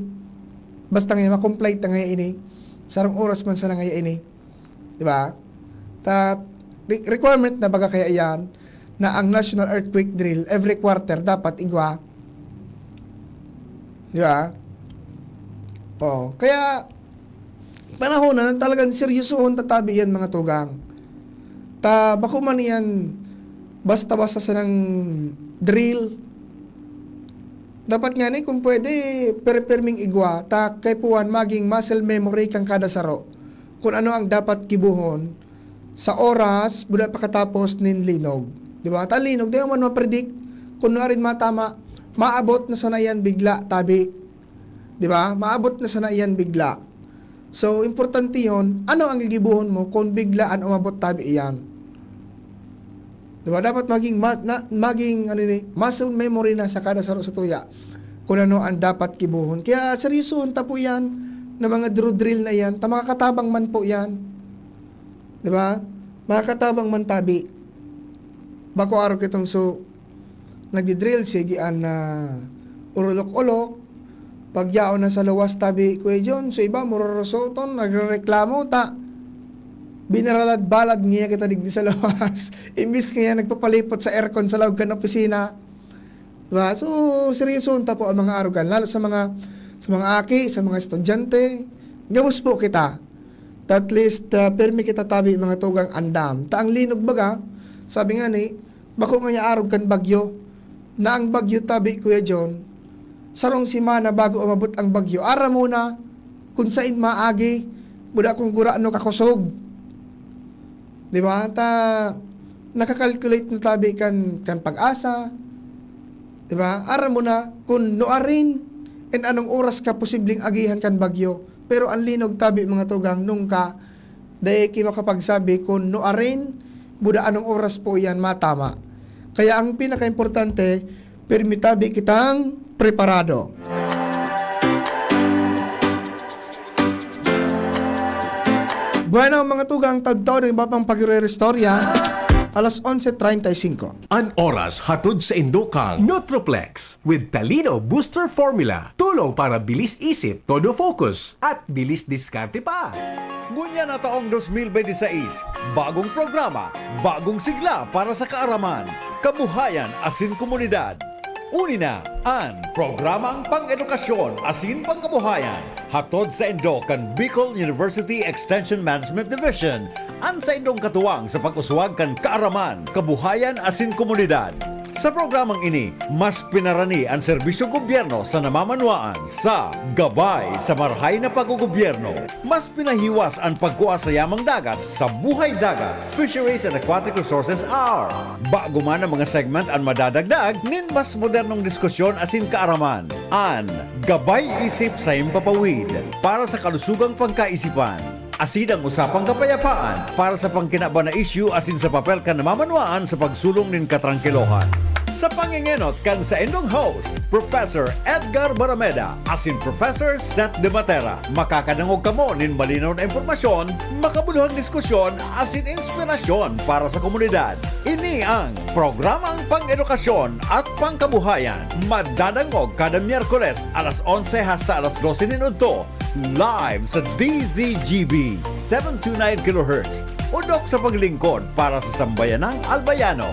basta ngayon, makomplete na ngayon ini. Sarong oras man sana ngayon ini. Di ba? Ta, re-, requirement na baga kaya yan, na ang National Earthquake Drill, every quarter, dapat igwa. Di ba? Oh, kaya, panahon na talagang seryosohon tatabi yan, mga tugang. Ta, bako man yan, basta-basta sa nang drill, Dapat ngani, kung pwede, pirpirming igwa, ta kaipuhan magin muscle memory kan kada saro kun ano ang dapat gibohon sa oras buda pakatapos nin linog. Di ba? Ta linog, di man ma-predict kung nuarin matama, maabot na sana iyan bigla, tabi. Di ba? Maabot na sana iyan bigla. So, importante yon, ano ang gigibohon mo kung biglaan umabot tabi iyan? Di ba? Dapat magin ma-, na, magin, ano ni, muscle memory na sa kada saro sa tuya kung ano ang dapat gibohon. Kaya seryosohon ta po yan na mga dru-, drill na yan, ta makakatabang man po yan. Di ba? Makakatabang man tabi. Bako araw kitong so, nagdi-drill, sige an, ah, urulok-ulok. Pagyaon na sa luwas tabi, Kuya John, so iba, murorosoton, nagrereklamo, ta binaralad-balad niya kita digdi sa luwas. Imbis kaya nagpapalipot sa aircon sa laog kan opisina. Diba? So, seryosohon ta po ang mga arugan, lalo sa mga, sa mga aki, sa mga estudyante. Gabos po kita. At least, ah, pirmi kita tabi, mga tugang, andam. Ta ang linog baga, sabi nga ni, bako ngaya arog kan bagyo. Na ang bagyo tabi, Kuya John, sarong semana bago umabot ang bagyo, aram mo na kung sain maagi, buda kung gurano kakosog. Di ba? Ta, nakakalculate na tabi kan, kan Pag-asa. Di ba? Aram mo na kung nuarin and anong oras ka posibleng agihan kan bagyo. Pero ang linog tabi, mga tugang, nung ka, dai ki makapagsabi kung nuarin, buda anong oras po iyan matama. Kaya ang pinakaimportante, pirmi tabi kitang preparado. Bueno, mga tugang, tagtaw ng iba pang pagre-restorya, alas onse treinta y cinco. An oras hatod sa indokang Nutroplex with Talino Booster Formula. Tulong para bilis isip, todo focus, at bilis diskarte pa. Ngunyan na taong dos mil bente seis, bagong programa, bagong sigla para sa kaaraman, kabuhayan asin komunidad. Uni na an Programang Pang-edukasyon asin Pangkabuhayan, hatod saindo kan Bicol University Extension Management Division, an saindong katuwang sa pag-uswag kan kaaraman, kabuhayan asin komunidad. Sa programang ini, mas pinarani an serbisyong gobyerno sa namamanwaan sa Gabay sa Marahay na Paggogobyerno. Mas pinahiwas an pagkua sa yamang dagat sa Buhay Dagat, Fisheries and Aquatic Resources Hour. Bago man ang mga segment an madadagdag nin mas modernong diskusyon asin kaaraman. An Gabay Isip sa Himpapawid, para sa kalusugang pagkaisipan. Asin an Usapang Kapayapaan, para sa pangkinaban na isyu asin sa papel kan namamanwaan sa pagsulong nin katrangkilohan. Sa pangengenot kan saindong host, Professor Edgar Barameda asin Professor Seth De Matera, makakadangog kamo nin malinaw na impormasyon, makabuluhang diskusyon asin inspirasyon para sa komunidad. Ini ang Programang Pang-edukasyon at Pangkabuhayan. Madadangog kada Miyerkules alas onse hasta alas dose nin udto, live sa D Z G B, seven two nine kilohertz. Udok sa paglingkod para sa sambayanang Albayano.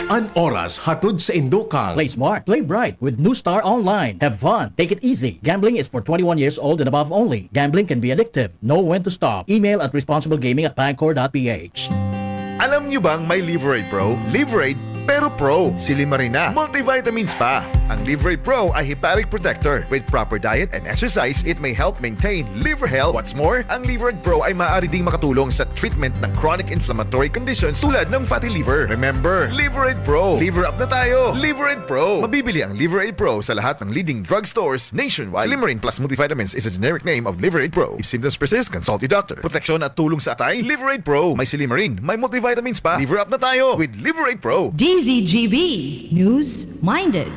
An oras hatod saindo kan Play smart, play bright with New Star Online. Have fun, take it easy. Gambling is for twenty-one years old and above only. Gambling can be addictive. Know when to stop. Email at responsiblegaming at pangcor dot p h. Alam niyo bang may Liverade Pro? Liverade, pero Pro. Silimarin na. Multivitamins pa. Ang Liverade Pro ay hepatic protector. With proper diet and exercise, it may help maintain liver health. What's more, ang Liverade Pro ay maaari ding makatulong sa treatment ng chronic inflammatory conditions tulad ng fatty liver. Remember, Liverade Pro. Liver up na tayo. Liverade Pro. Mabibili ang Liverade Pro sa lahat ng leading drugstores nationwide. Silimarin Plus Multivitamins is a generic name of Liverade Pro. If symptoms persist, consult your doctor. Proteksyon at tulong sa atay, Liverade Pro. May Silimarin, may multivitamins pa. Liver up na tayo with Liverade Pro. D Z G B, News Minded.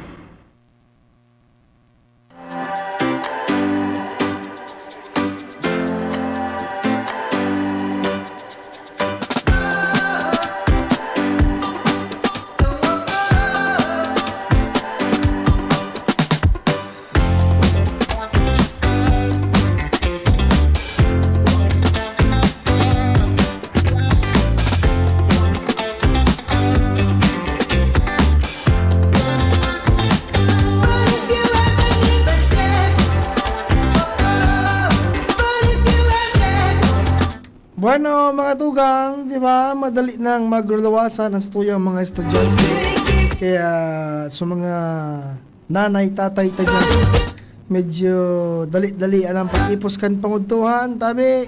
Bueno, mga tugang, di ba? Madali nang magluluwasan ang satuyang mga estudyante. Kaya sa mga nanay, tatay ta dyan. Medyo dali-dali ang pag-ipos kan pangudtuhan, tabi.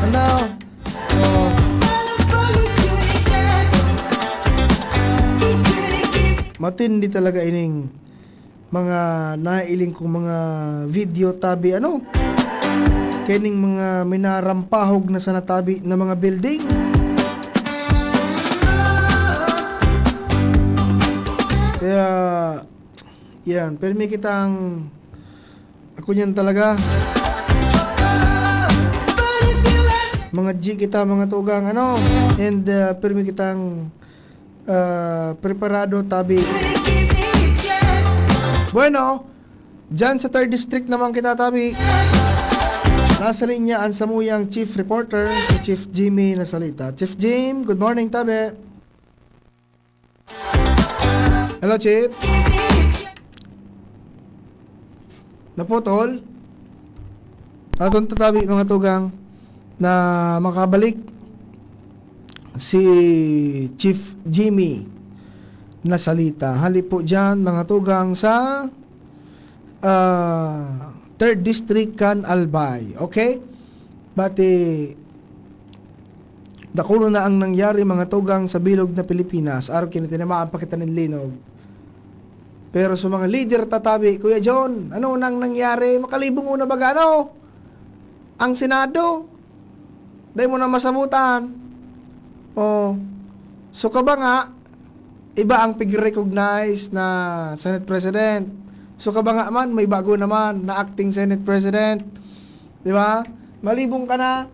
Ano? Oh. Matindi talaga ining mga nailing kong mga video, tabi, ano? Kaining mga minarampahog na sana, tabi, na mga building. Kaya, yan, pirmi kitang, ako niyan talaga. Mga G kita, mga tugang, ano? And, uh, pirmi kitang, uh, preparado, tabi. Bueno, dyan sa third district naman kita, tabi. Nasa linya ang samuyang chief reporter, si Chief Jimmy Nasalita. Chief Jim, good morning, tabi. Hello, Chief. Naputol? Aton tatabi, mga tugang, na makabalik si Chief Jimmy Nasalita. Hali po dyan, mga tugang, sa, ah, third District kan Albay. Okay? Bati, dakul na ang nangyari, mga tugang, sa bilog na Pilipinas. Arog kini, tinamaan pa kita nin linog. Pero sa mga lider tatabi, Kuya John, ano nang nangyari? Makalibong mo na baga, ano? Ang Senado, dai mo na masabutan. Oh. So, kaba nga, iba ang pig-recognize na Senate President. So, kaba nga man, may bago naman na acting Senate President. Di ba? Malibong ka na.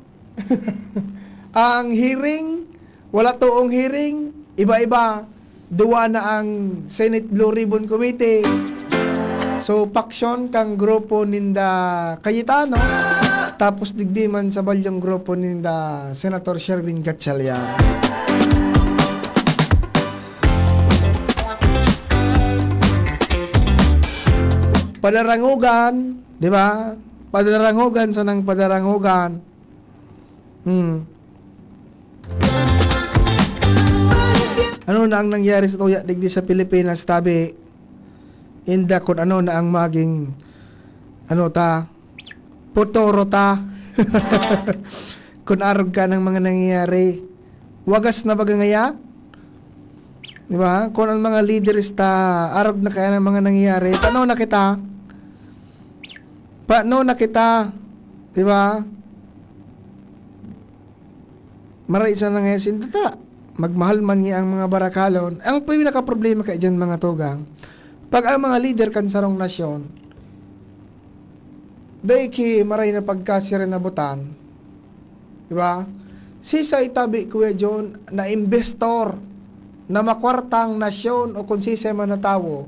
Ang hearing, wala toong hearing, iba-iba. Duwa na ang Senate Blue Ribbon Committee. So, paksyon kang grupo ninda Cayetano, tapos digdi man sa balyong grupo ninda Senator Sherwin Gatchalian. Padarangugan, di ba? Padarangugan sanang padarangugan. Hmm. Ano na ang nangyari sa tuya digdi sa Pilipinas, tabi? Inda kun ano na ang maging, ano ta, futuro ta. Kun arog ka ng mga nangyayari, wagas na baga ngaya? Di ba? Kung ang mga leaders ta, arog na kaya ng mga nangyayari, paano na kita? Paano na kita? Di ba? Maray sa nangyayari sinda ta. Magmahal man niya ang mga barakalon. Ang pinakaproblema kaya dyan, mga tugang, pag ang mga leader kan sarong nasyon, dai ki maray na pagkasirinabutan, di ba? Sisay tabi, Kuya John, na investor na makwartang nasyon o kung sisay man na tawo,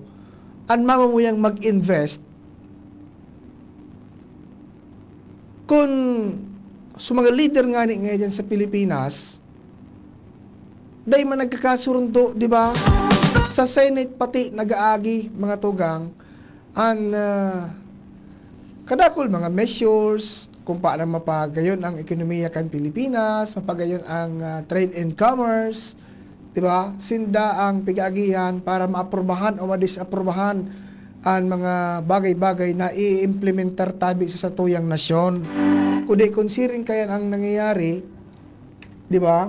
an mamamuyang mag-invest kun sa mga leader ngani ngayon dyan sa Pilipinas, dai man nagkakasurundo, di ba? Sa Senate pati nag-aagi, mga tugang, an, ah, kadakul mga measures kung paano mapagayon ang ekonomiya kan Pilipinas, mapagayon ang, ah, trade and commerce, di ba? Sinda ang pig-aagihan para maaprubahan o madisaprubahan an mga bagay-bagay na iimplementar tabi sa satuyang nasyon. Kundi kung siring kayan ang nangyayari, di ba?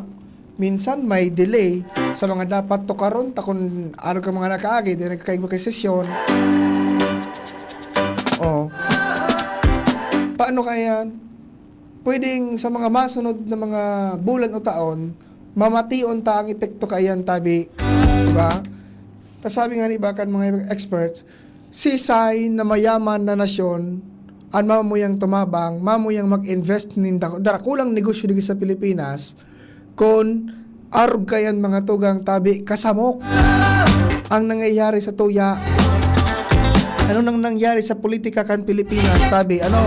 Minsan may delay sa mga dapat tukaron ta kun ano ka mga nakaagi, di nagkakaigwa kay sesyon. Oh. Paano kaya yan? Pwedeng sa mga masunod na mga bulan o taon, mamation ta ang epekto kaiyan tabi, di ba? Ta sabi nga ni iba kan mga experts, sisay na mayaman na nasyon an mamuyang tumabang, mamuyang mag-invest nin dak-, darakulang negosyo digdi sa Pilipinas, kun arog kayan mga tugang tabi, kasamok ang nangyayari sa tuya. Ano nang nangyari sa politika kan Pilipinas, tabi? Ano?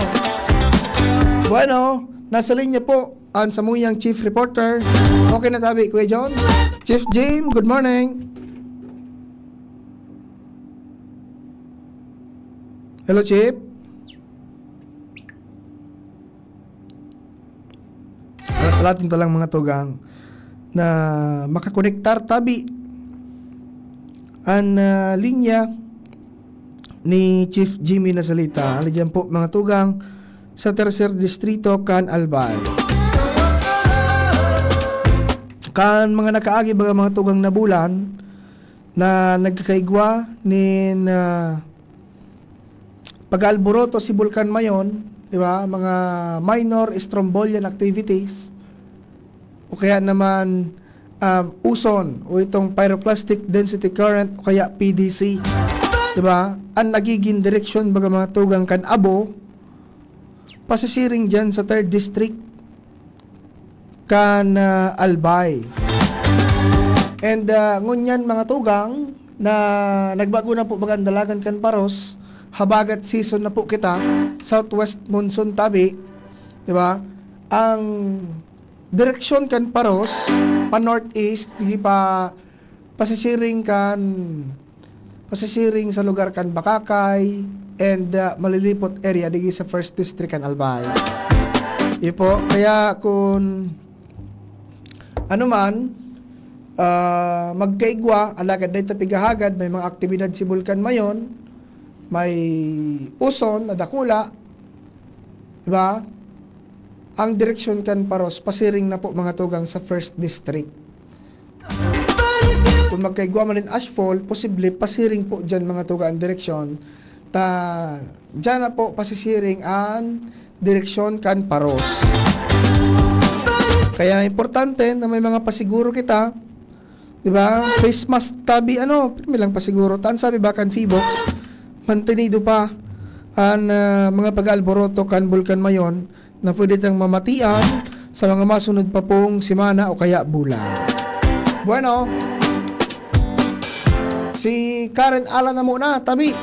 Bueno, nasa linya po ang samuyang chief reporter. Okay na tabi, Kuya John? Chief Jim, good morning. Hello, Chief. Ala-, alaton ta lang mga tugang na makakonektar tabi an, ah, linya. ni Chief Jimmy Nasalita. Hali dyan po, mga tugang, sa Tercer Distrito kan Albay. Kan mga nakaagi baga, mga tugang, na bulan na nagkakaigwa nin, ah, pag-aalboroto si Bulkan Mayon, di ba? Mga minor strombolian activities, o kaya naman, ah, uson o itong pyroclastic density current o kaya P D C, di ba? Ang nagiging direksyon baga, mga tugang, kan abo, pasisiring dyan sa third district kan, ah, Albay. And, ah, ngunyan, mga tugang, na nagbago na po baga ang dalagan kan Paros, habagat season na po kita, southwest monsoon tabi, di ba? Ang direksyon kan Paros, pa northeast, di pa pasisiring kan, pasisiring sa lugar kan Bakakay and, ah, Malilipot area, digi sa First District kan Albay. Iyo po, kaya kung ano man, ah, magkaigwa, alagad dahil sa pighahagad, may mga aktibidad si Bulkan Mayon, may uson na dakula, di ba? Ang direksyon kan Paros, pasiring na po, mga tugang, sa First District. Kung magkaigwa man nin ashfall, posible pasiring po dyan, mga tugang, ang direksyon. Ta, dyan na po pasisiring ang direksyon kan Paros. Kaya importante na may mga pasiguro kita, di ba? Face mask tabi, ano, pirmi lang pasiguro. Tan sabi ba kan Fibox, mantenido pa ang, ah, mga pag-aalboroto kan Bulkan Mayon na pwede tang mamatian sa mga masunod pa pong semana o kaya bulan. Bueno, si Karen Alan na muna, tabi.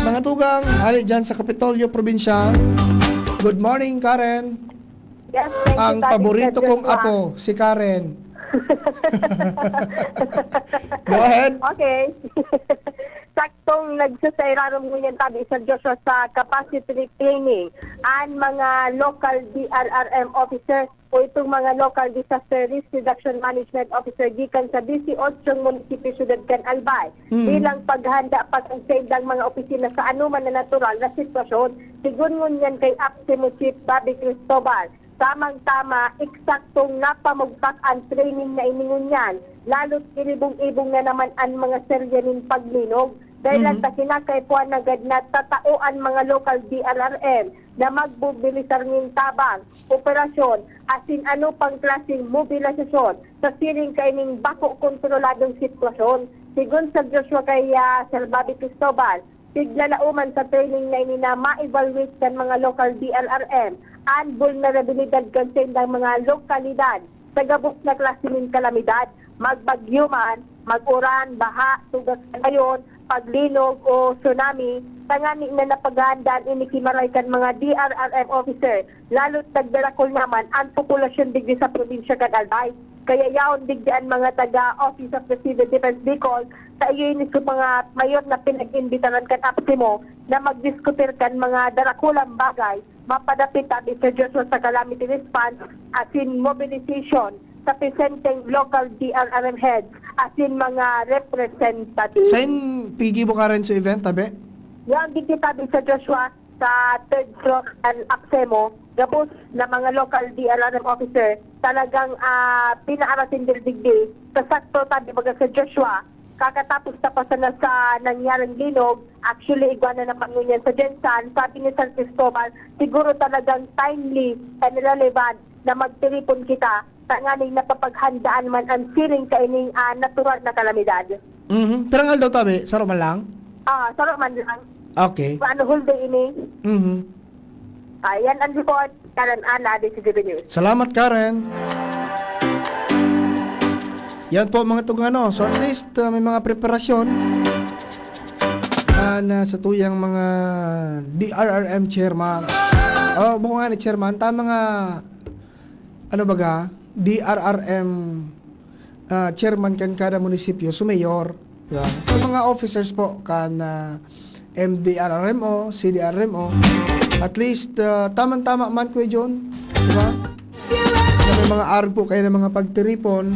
Mga tugang, hali dyan sa Kapitolyo, probinsya. Good morning, Karen. Yes, thank you, Ang Daddy paborito Sir kong Joshua. apo, si Karen. Go ahead. Okay. Saktong nagsasairarom ngunyan tabi, Sir Joshua, sa capacity training an mga local D R R M officer o itong mga local disaster risk reduction management officer gikan sa disiotso munisipyo siyudad kan Albay Mm. bilang paghanda pa kan saindang mga opisina sa anuman na natural na sitwasyon. Sigon ngunyan kay APSEMO Chief Bobby Cristobal, tamang-tama, eksaktong napamugtak an training na ini ngunyan, lalo't inibong-ibong na naman an mga serya nin paglinog. Dahil Mhm. lang ta kinakaipuhan nanggad na tatao an mga local D R R M na magmobilisar nin tabang, operasyon, asin ano pang klaseng mobilisasyon sa siring kaining bako kontroladong sitwasyon. Sigon Sir Joshua kay, ah, Sir Bobby Cristobal, piglalaoman sa training na ini na ma-evaluate kan mga local D R R M an bulnerabilidad kan saindang mga lokalidad sa gabos na klase nin kalamidad, magbagyo man, mag-uran, baha, tugas kan ayon, paglinog o tsunami, tangani na napaghahandaan ini ki maray kan mga D R R M officer, lalo't nagdarakol naman an populasyon digdi sa probinsya kan Albay. Kaya yaon digdi an mga taga Office of the Civil Defense Bicol, sa iyo ini sa mga mayor na pinag-imbitaran kan APSEMO na magdiskutir kan mga darakulang bagay mapadapit tabi sa Joshua sa calamity response asin mobilization sa presenteng local D R R M heads asin mga representative. Sain pigi mo, Karen, sa event, tabi? Yan, digdi tabi sa Joshua, sa third floor ng APSEMO, gabos na mga local D R R M officer, talagang, ah, pinaarasin digdi. Sa sakto tabi baga sa Joshua, kakatapos ta pa sana sa nangyaring linog, actually, igwa na naman ngunyan sa GenSan. Sabi ni Sir Cristobal, siguro talagang timely and relevant na magtiripon kita tanganing napapaghandaan man an siring kaining, ah, natural na kalamidad. Mhm. Pirang aldaw tabi? Saro man lang? Ah, saro man lang. Okay. Ano, whole day ini? Mhm. Ayan ang report. Karen Ana, D C T V News. Salamat, Karen. Yan po, mga tugano. So, at least, uh, may mga preparasyon. Ah, na sa tuyang mga D R R M chairman. Oh, buko nga ni chairman. Tama nga, ano baga? D R R M, ah, chairman kan kada munisipyo, so mayor. Di ba? So, mga officers po kan, ah, M D R R M O, C D R R M O. At least, ah, tamang-tama man, Kuya John. Di ba? Na may mga arog po kayo ng mga pagtiripon.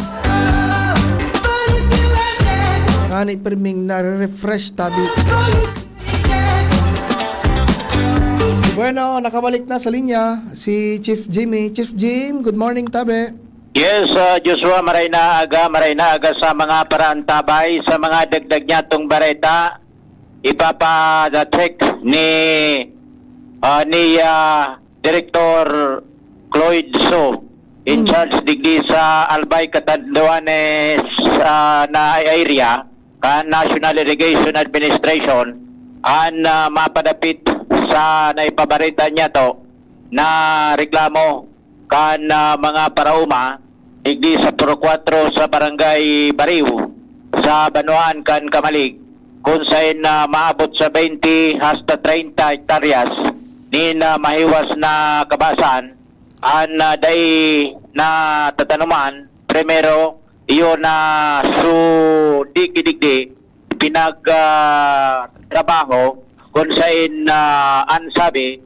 Ngani pirming nare-refresh tabi. Bueno, nakabalik na sa linya si Chief Jimmy. Chief Jim, good morning, tabi. Yes, uh, Joshua, maray na aga, maray na aga sa mga paraantabay, sa mga dagdag niya tong bareta. Ipapa-check ni uh, ni uh, Director Cloyd So in charge digdi sa Albay Catanduanes uh, na area kan National Irrigation Administration an uh, mapadapit sa naipabarita niya to na reklamo kan uh, mga parauma digdi sa Puro Cuatro sa Barangay Bariw sa banwaan kan Kamalig, kun sain uh, maabot sa twenty hasta treinta hektaryas nin uh, mahiwas na kabasan an uh, dai na tatanuman. Primero, iyo na su digdi-digdi pinag uh, trabaho kun sain uh, an sabi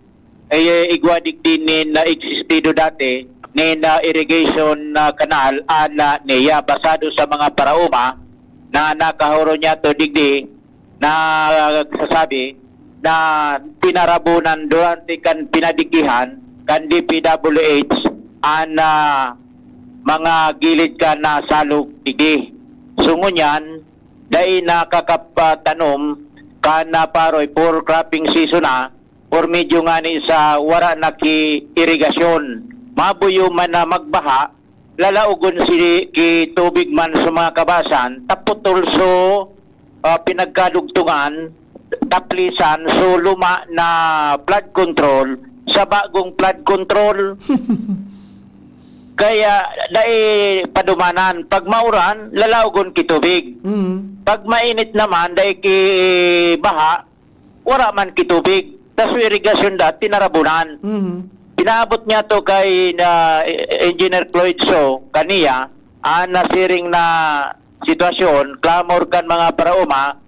ay igwa digdi nin uh, existido dati nin uh, irrigation uh, canal an uh, niya basado sa mga parauma na nakahuro niya to digdi na sasabi na pinarabunan durante kan pinadikihan kan D P W H an uh, mga gilid kan uh, salog digdi. So ngunyan, dai nakakapatanom kan uh, paroy for cropping season na por medyo ngani sa wara na ki irigasyon. Mabuyo man na magbaha, lalaogon si ki tubig man sa mga kabasan, taputol so ah, pinagkadugtungan, taplisan, so luma na flood control sa bagong flood control. Kaya dai padumanan. Pag mauran, lalaogon ki tubig. Mm. Pag mainit naman, dai ki baha, wala man ki tubig. Tas irigasyon dati narabunan. Mhm. Pinaabot niya to kay na Engineer Cloyd So kaniya, ah, nasiring na sitwasyon, clamor kan mga paraoma,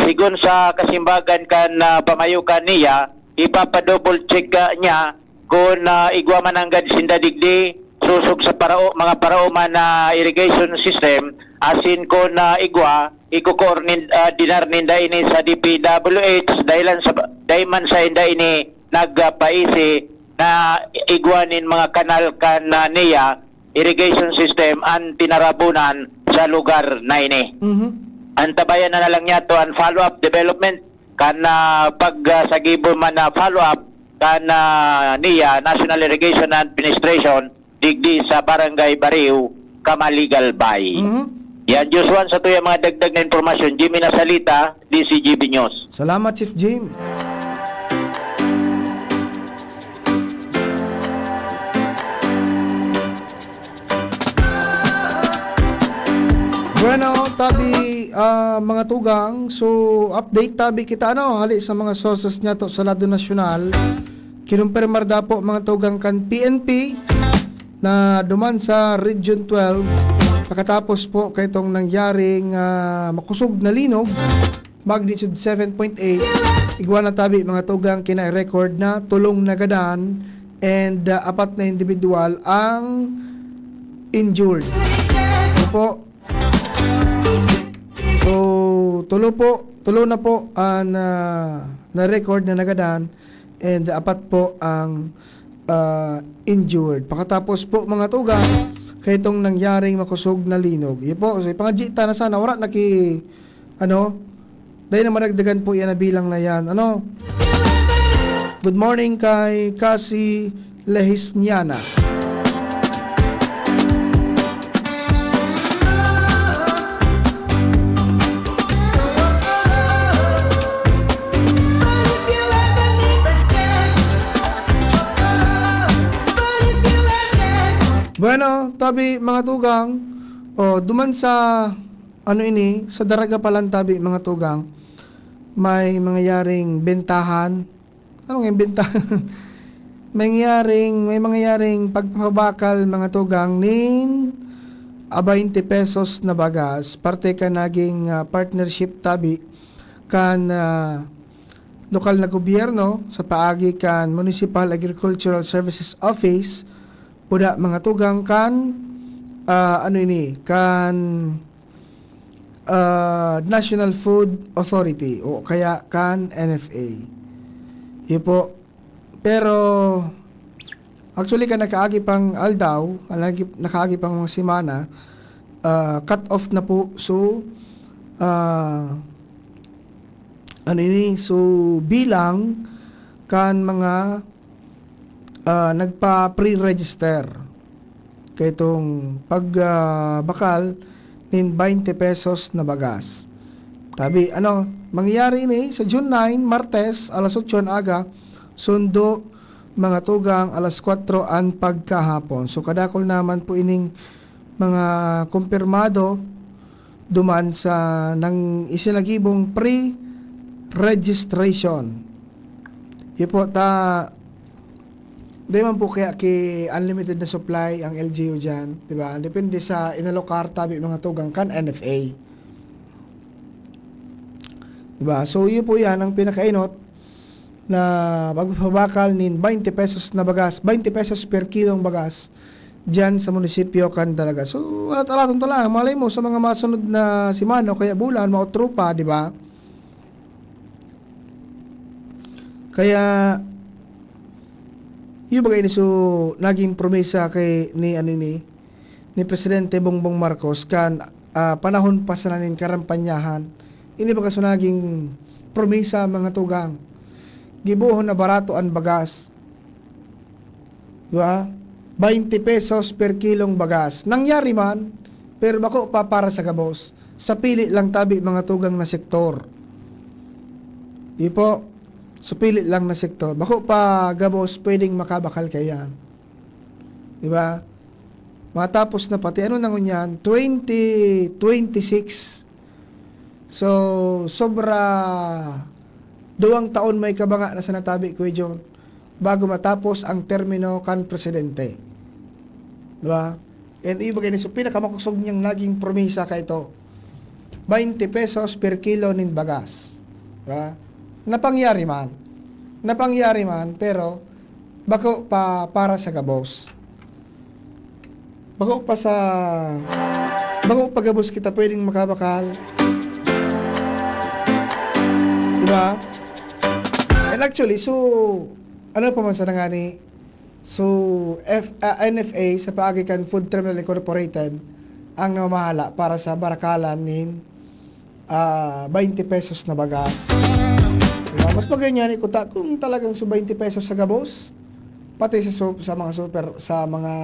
sigon sa kasimbagan kan ah, pamayo kan niya, ipapa-double check ah, niya kun ah, igwa man nanggad sinda digdi, susog sa parao, mga paraoma na irrigation system, asin kun ah, igwa, iko-coordinate ah, dinar ninda ini sa D P W H, dahilan sa, dahil man sa inda ini nagpaisi na igwa nin mga kanal kan ah, niya, irrigation system an tinarabunan sa lugar na ini. Mhm. Antabayan na, na lang niya to an follow-up development kan ah, pag ah, sagibo man na follow-up kan ah, niya National Irrigation Administration digdi sa Barangay Bariw, Kamaligalbay. Mhm. Yan, Joshua, sa tuya mga dagdag na impormasyon, Jimmy Nasalita, D C G B News. Salamat, Chief Jim. Bueno, tabi ah, mga tugang, so update tabi kita ano, hali sa mga sources niya to sa lado nasyonal. Kinumpirmar da po mga tugang kan P N P na duman sa Region twelve, pagkatapos po kaitong nangyaring ah, makusog na linog, magnitude seven point eight, igwa na tabi mga tugang kina-record na tulong nagadan and ah, apat na individual ang injured. Ito po. So, tulo po, tulo na po ang ah, na-record na nagadan and apat po ang ah, injured. Pakatapos po mga tugang, kaitong nangyaring makusog na linog. Iyo po, so ipangadyi ta na sana, wala na ki, ano, dahil na madagdagan po yan na bilang na yan. Ano? Good morning kay Cassie Lehisniana. Bueno, tabi mga tugang, o duman sa ano ini, sa Daraga pa lang tabi mga tugang, may mangyayaring bentahan. Ano nga yung bentahan? Mangyayaring, may mangyayaring pagpapabakal mga tugang nin a twenty pesos na bagas, parte kan naging ah, partnership tabi kan ah, lokal na gobyerno sa paagi kan Municipal Agricultural Services Office, buda mga tugang kan ah, ano ini, kan ah, National Food Authority o kaya kan N F A. Iyo po, Pero, actually, kan nakaagi pang aldaw, kan nakaagi, nakaagi pang mga semana, ah, cut off na po. So, ah, ano ini? So, bilang kan mga, ah, nagpa-pre-register kaitong pag, ah, bakal nin twenty pesos na bagas. Tabi, ano, mangyayari ini sa June nine, Martes, alas otso an aga, sundo, mga tugang, alas kwatro an pagkahapon. So, kadakul naman po ining mga kumpirmado duman sa nang isinagibong pre-registration. Iyo po, ta, di man po kaya ki unlimited na supply ang L G U dyan, di ba? Depende sa inalokar tabi mga tugang kan N F A. Di ba? So, iyo po yan ang pinakainot na pagpapabakal nin twenty pesos na bagas, twenty pesos per kilong bagas dyan sa munisipyo kan Dalaga. So, alat-alaton ta lang, malay mo sa mga masunod na semana o kaya bulan, mga tropa, di ba? Kaya, yung bagay ni so, naging promesa kay ni, ano ni, ni Presidente Bongbong Marcos kan, ah, panahon pa sana nin karampanyahan. Ini baga so naging promesa, mga tugang. Gibohon na barato an bagas. Di ba? Twenty pesos per kilong bagas. Nangyari man, pero bako pa para sa gabos. Sa pili lang tabi mga tugang na sektor. Di po, sa pili lang na sektor. Bako pa gabos pwedeng makabakal kaiyan. Di ba? Matapos na pati, ano na ngunyan? Twenty twenty-six. So, sobra duwang taon may kabanga na sa natabi, Kuya John, bago matapos ang termino kan presidente. Di ba? And ibagay ni, so, pinakamakosog niyang naging promesa kay ito, twenty pesos per kilo nin bagas. Di ba? Napangyari man. Napangyari man, pero bako pa para sa gabos. Bako pa sa, bako pa gabos kita pwedeng makabakal. Di ba? And actually, so, ano pa man sa nangani, so, F, ah, N F A sa paagi kan Food Terminal Incorporated ang namamahala para sa barakalan nin, ah, twenty pesos na bagas. Di ba? Mas maganyan, ikuta, kung talagang so twenty pesos sa gabos, pati sa sup-, sa mga super, sa mga,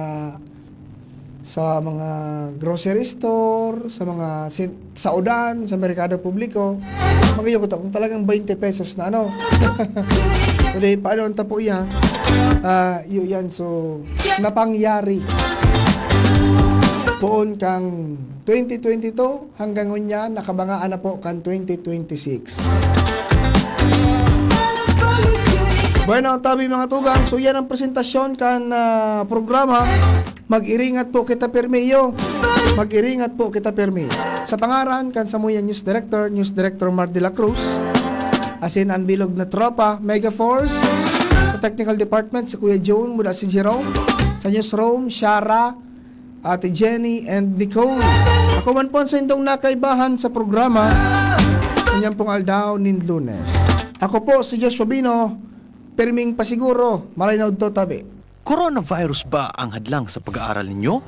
sa mga grocery store, sa mga sin-, sa udan, sa merkado publiko, magayon ko to, kung talagang twenty pesos na ano. Kundi paano ang tapo yan? Ah, yu-, yan, so, napangyari. Poon kang twenty twenty-two, hanggang ngunyan, nakabangaan na po kan twenty twenty-six. Bueno, tabi mga tugang, so yan ang presentasyon kan, ah, programa. Mag-iringat po kita permi, iyo. Mag-iringat po kita permi. Sa pangaran kan samuya News Director, News Director Mar de la Cruz, asin an bilog na tropa, Mega Force, sa Technical Department, si Kuya Jun, mula si Jerome, sa Newsroom, Shara, Ate Jenny, and Nicole. Ako man po ang saindong nakaibahan sa programa, kanyang pong aldaw nin Lunes. Ako po si Joshua Bino, perming pasiguro, maray na udto tabi. Coronavirus ba ang hadlang sa pag-aaral ninyo?